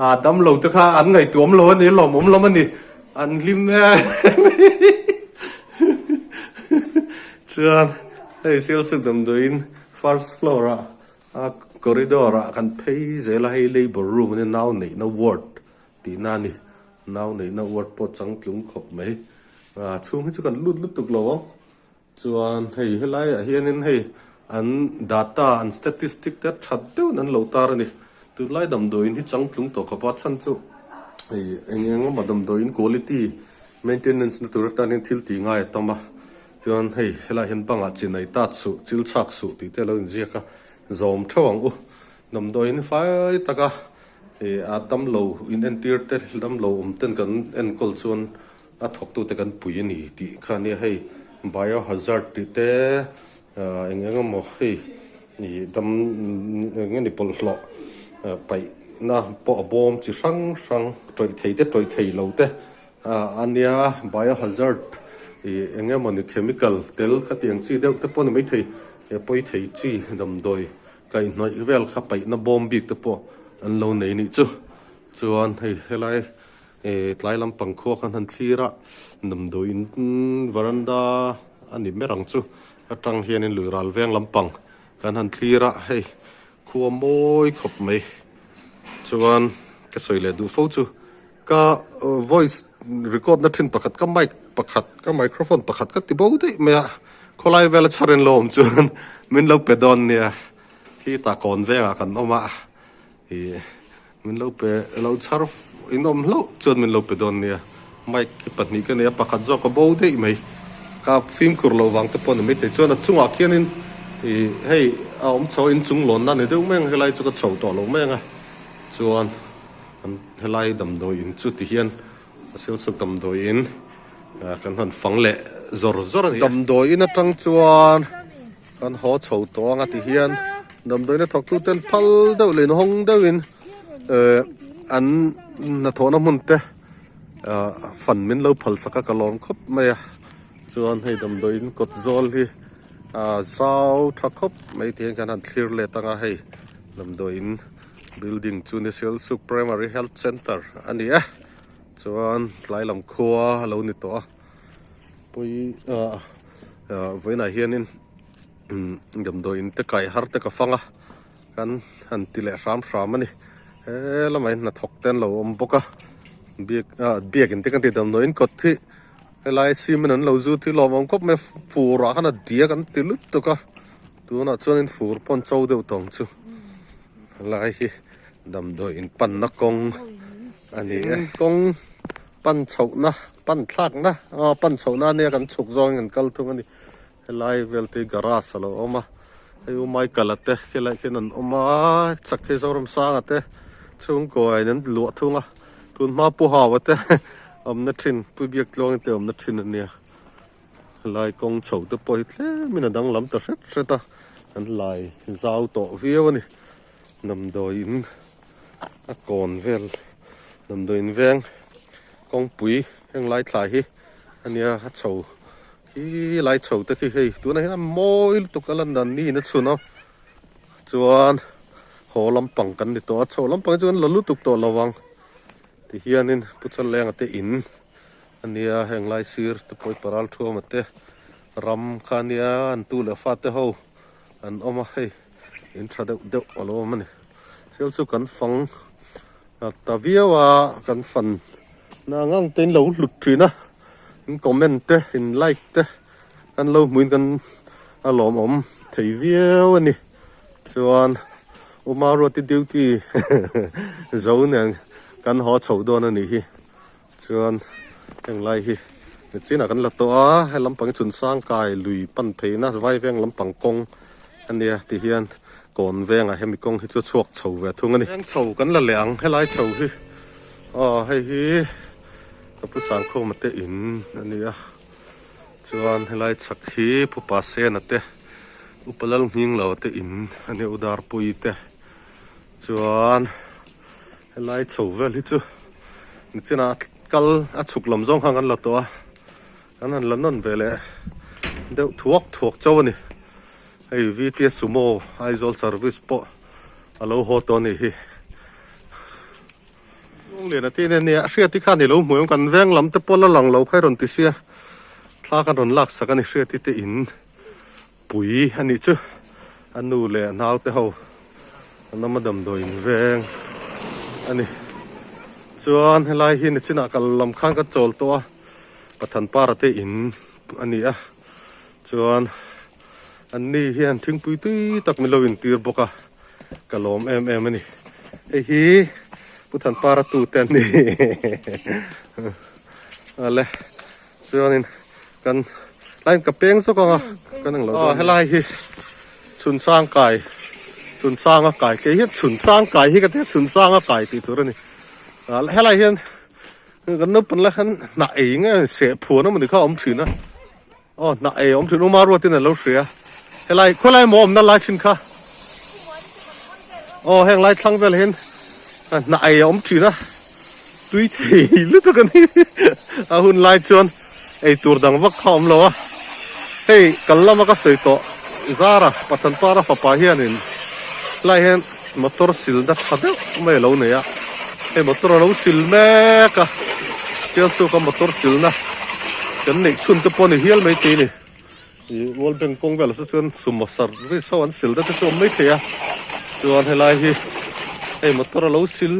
aa damlo te kha an ngaihtuam lo a ni lawmawm lam a ni an hlim em chuan hei Silchuk damdawiin first floor ah a corridor ah kan phei zel a hei labour room a nia nau neihna ward tihna a ni nau neihna ward pawh changtlung khawp mai a chhung hi chu kan lut lutuk lo ang. Chuan hei helaiah hianin hei an data an statistic te that deuhin an lo tar a ni. Tunlai damdawiin hi changtlung tawh khawp a chhan chu hei eng eng emaw damdawiin quality maintenance na tur atan hian thil tih ngai a tam a. Chuan hei helaiah hian bangah chinai tat suh chil chhak suh tih te a lo inziak a zawm theuh ang u. Damdawiin fai taka ih a damlo inentir te damlo awm ten kan enkawl chuan A thawktute kan pui a ni tih kha ania hei biohazard tih te eng eng emaw hei ih dam eng nge ni bawlhhlawh paihna pawh a bawm chi hrang hrang tawih thei te tawih thei lo te a nia biohazard ih eng emaw ni chemical tel kha tiang chi deuh te pawh a ni maithei pawi thei chi damdawi kaihhnawih vel kha paihna bawm bik te pawh an lo nei nih chu chuan hei helai. He tlai lampang khua khan han thlir a, damdawiin veranda a ni ber ang chu atang hianin lui ral veng lampang kan han thlir a, hei khua mawi khawp mai chuan ka sawi leh duh fo chu ka voice record na thin pakhat ka mic pakhat ka microphone pakhat ka ti bo daih mai a, khawlai vela chhar in lo awm chuan min lo pe dawn nia khi tah kawn vengah kan awm a. Ih min lo pe lo chhar in awm hlauh chuan min lo pe dawn nia mic hi pahnih ka nei a pakhat zawk a bo daih mai ka fimkhur loh vang te pawh a ni maithei chuan a chungah khianin ih hei a awm chho a inchung lawnna a ni deuh mai ang helai chu ka chho tawh lo mai ang a chuan an helai damdawi in chu ti hian a silchuk damdawi in kan han fang leh zawr zawr a ni damdawi in atang chuan. Kan haw chho tawh ang a ti hian damdawiin a thawk tu ten phal deuh leh inhawng deuhin eh an hnathawhna hmun te ah fan min lo phal sak a ka lawm khawp mai a chuan hei damdawiin kawt zawl hi ah zau tha khawp mai ti hian kan han thlir let ang a hei damdawiin building chu Nisilsuk Primary Health Centre a ni e chuan tlai lam khua a lo ni tawh a. Pawi ah vawiinah hianin damdawiin te kai har te ka fang a kan han ti leh hram hram a ni he lamah hian hnathawk te an lo awm bawk a. Biak ah biakin te kan ti damdawiin kawt hi helai cement an lo zut hi lawmawm khawp mai a fur ah khan a diak an ti lutuk a tunah chuanin fur pawh an cho deuh tawh ang chu helai hi damdawiin panna kawng a ni e kawng pan chhohna pan thlakna aw pan chhohna ania kan chhuk zawngin kan kal thung a ni. Helai vel te hi garage a lo awm a hei u Michael a te helai khian an awm a chak hi Zoramsanga te chhungkaw in an luah thung a tun hma Pu Hau a te awmna thin Pu Biaktluang te awmna thin a nia helai kawng chho te pawh hi tlem in a danglam ta hret hret a an lai zau tawh viau a ni damdawi in a kawn vel damdawi in veng kawngpui heng lai thla hi a nia a chho. Hi lai chho te khi hei tunah hian a mawi lutuk a lan dan niin a chhun a chuan haw lampang kan ni tawh a chho lampang hi chu kan la lutuk tawh lo ang tihianin pu Challenga te in a nia heng lai sir te pawh hi paral thuama te ram kha a nia an tu leh fate ho an awm a hei in tha deuh deuh a lo awm a ni thil chu kan fang ta viau a kan fan na ngang te in lo hlut thin a in comment te in like te kan lo hmuin kan a lawmawm thei viau a ni chuan Uma Ruati duty zo nen kan haw chho dawn a nih hi chuan heng lai hi chinah kan la tawh a he lampang hi chhunsang kai lui pan pheina vaiveng lampang kawng a nia tihian kawn vengah hemi kawng hi chu a chhuak chho ve thung a ni. Veng chho kan la leh ang helai chho hi aw hei hi ka pu Sangkhawma te in a ni a chuan helai chhak hi Phupa Sena te Upa Lalnghinglo te in a ni Udarpui te chuan helai chho vel hi chu nichinah kal a chhuk lam zawng khan kan la tawh a kan han la nawn ve leh deuh thuak thuak chauh a ni. Hei VTS Sumo Aizawl service pawh a lo haw tawh a nih hi. Lunglian a tih nen nia Hriati khan i lo hmu em kan veng lam te pawh la lang lo kha i rawn ti sia thla kan rawn lak sak a ni Hriati te in pui a nih chu a nu leh a nau te ho an awm a damdawi in veng a ni. Chuan helai hi nichinah kal lam khan ka chawl tawh a Pathanpara te in a ni a chuan. An ni hian thingpui tui tak min lo intir bawk a, ka lawm em em a ni. Hei hi Pu Thanpara tu te an ni. Ale chuanin kan tlaiin ka peng zawk ang a, kan ang lo dawn. Helai hi Chhunsang kai, Chhunsanga kai, kei hian Chhunsang kai hi ka tia Chhunsanga kai tih tur a ni. Helai hian kan naupang lai khan hnah ei nge seh phuan emaw ni kha a awm thin a. Aw hnah ei awm thin Uma ruatin an lo hria helai khawilai maw awmna lai thin kha aw heng lai thlang vel hian hnah ei a awm thin a tui thei lutuk a ni a hun lai chuan ei tur dang vak kha a awm lo a hei kal lama ka sawi tawh Zara Pathanpara fapa hianin helai hian motor silna tha deuh mai a lo nei a hei motor a lo sil mek a Sialsuka motor silna kan neih chhun te pawh a ni hial mai thei a ni ih World Bank kawng velah saw chuan sumo service ho an sil te chu a awm mai thei a chuan helai hi hei motor a lo sil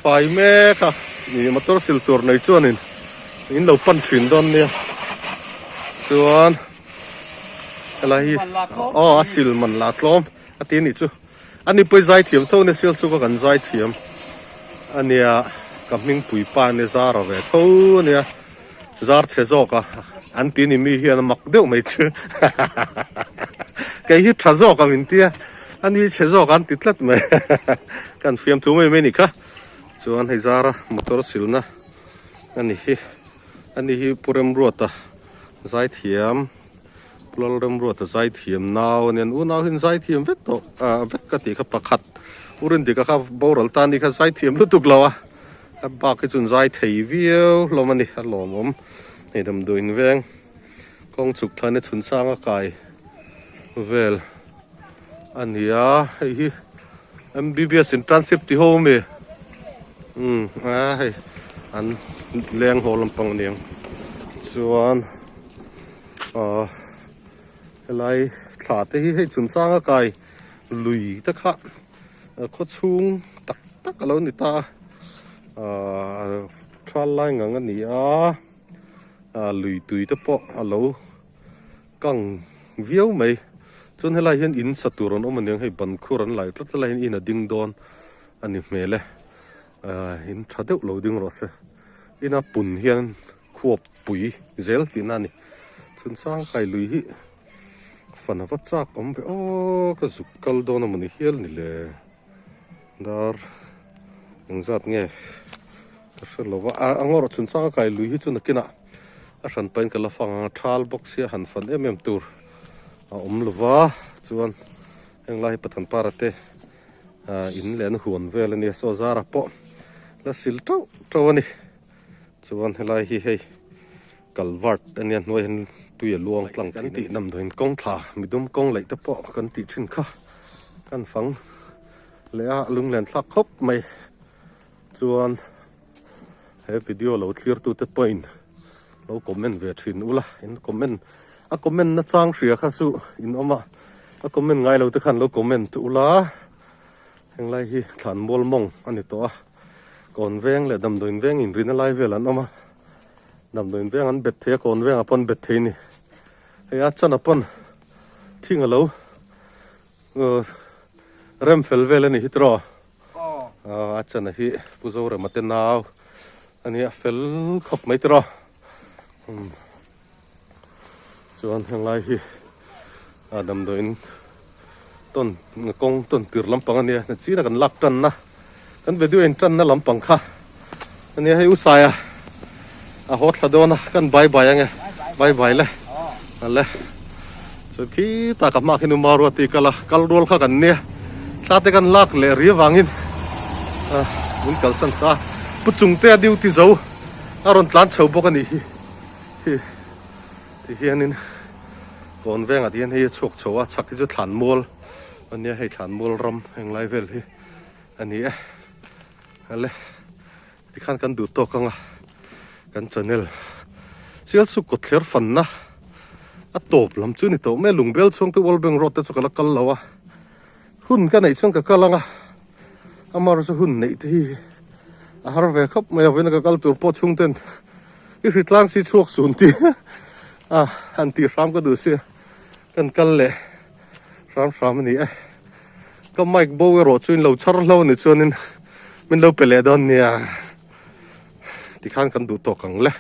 fai mek a ih motor sil tur nei chuanin in lo pan thin dawn nia chuan helai hi aw a sil man lah tlawm a ti a nih chu. A ni pawh i zai thiam tho ania sial chu ka kan zai thiam ania ka hming pui pa ania zar a ve tho ania zar chhe zawk a an ti ni mi hian a mak deuh mai chu kei hi tha zawk a min tia a ni chhe zawk a an ti tlat mai kan fiam thu mai mai ni kha chuan hei zara motor silna ani hi ani hi Pu Remruata zai thiam. Lal Remruata zaithiam nau a nia, an unau hian zaithiam vek tawh ah vek ka tih kha pakhat U Rindika kha boral ta ni kha zaithiam lutuk lo a, a bak hi chuan zai thei viau hlawm a ni a lawmawm hei damdawi in veng kawng chhuk thlan hi chhun sang a kai vel a ni a hei hi M_B_B_S internship ti ho ami umm a hei an leng haw lampang a niang chuan. Aw helai thla te hi hei chungchanga kai lui te kha khaw chhung tak tak a lo ni ta a. Ahh thal lai ngang a ni a, ah lui tui te pawh a lo kang viau mai. Chuan helai hian in sa tur an awm aniang hei ban khur an lai tlat helai hian in a ding dawn a ni hmel e. Ahh in tha deuh lo ding rawh se. Ina pun hian khuap pui zel tihna a ni. Chuan sangkai lui hi fan a va chak awm ve aw ka zuk kal dawn a mawni hial ni le. Dar engzat nge ka hre lo va a ngawrh chungchang a kai lui hi chu nakinah a hran pahin ka la fang ang a thal bawk sia han fan em em tur a awm lo va chuan heng lai hi Pathan para te ah in leh an huan vel a nia saw zara pawh la sil teuh teuh a ni chuan helai hi hei culvert a nia hnuai hian tui a luang tlang kan tih damdawiin kawng thla midum kawng laih te pawh kan tih thin kha kan fang leh a lunglen thlak khawp mai chuan he video lo thlir tu te pawhin lo comment ve thin ula in comment a comment na chang hria kha chu in awm a a comment ngai lo te khan lo comment ula henglai hi thlan mual mawng a ni tawh a kawn veng leh damdawiin veng inrina lai vel an awm a. Damdawiin veng an bet thei a, kawn vengah pawh an bet thei a ni. Hei a chana pawn thing a lo rem fel vel a ni hi tiraw? A chana hi Pu Zorema te nau a nia fel khawp mai tiraw? Chuan henglai hi a damdawiin tawn kawng tawn tir lampang a nia nachina kan lak tanna kan video in tanna lampang kha a nia hei u Saia a haw thla dawn a kan bye bye ange bye bye le ale chuan khitah ka hma khi nu Maruati kal a kal rual kha kan nia thla te kan lak leh ri avangin a min kalsan ta pu Chungtea duty zo a rawn tlan chho bawk a nih hi. Hi ti hianin kawn vengah ti hian hei a chhuak chho a chhak hi chu thlan mual a nia hei thlan mual ram heng lai vel hi a ni e ale tikhan kan duh tawk anga kan channel Sialsuk kawtthler fanna a tawp lam chu ni tawh mai a lungbel chhung te World Bank road te chu ka la kal lo a hun ka neih chuan ka kal anga amaherawhchu chu hun neih te hi a har ve khawp mai a vawiin ka kal tur pawh chhung ten I hri tlang si chhuak sun tih a han tih hram ka duh sia kan kal leh hram hram a ni e. Ka mic bo erawh chu in lo chhar hlo a ni chuanin min lo pe leh dawn nia tikhan kan duh tawk ang le.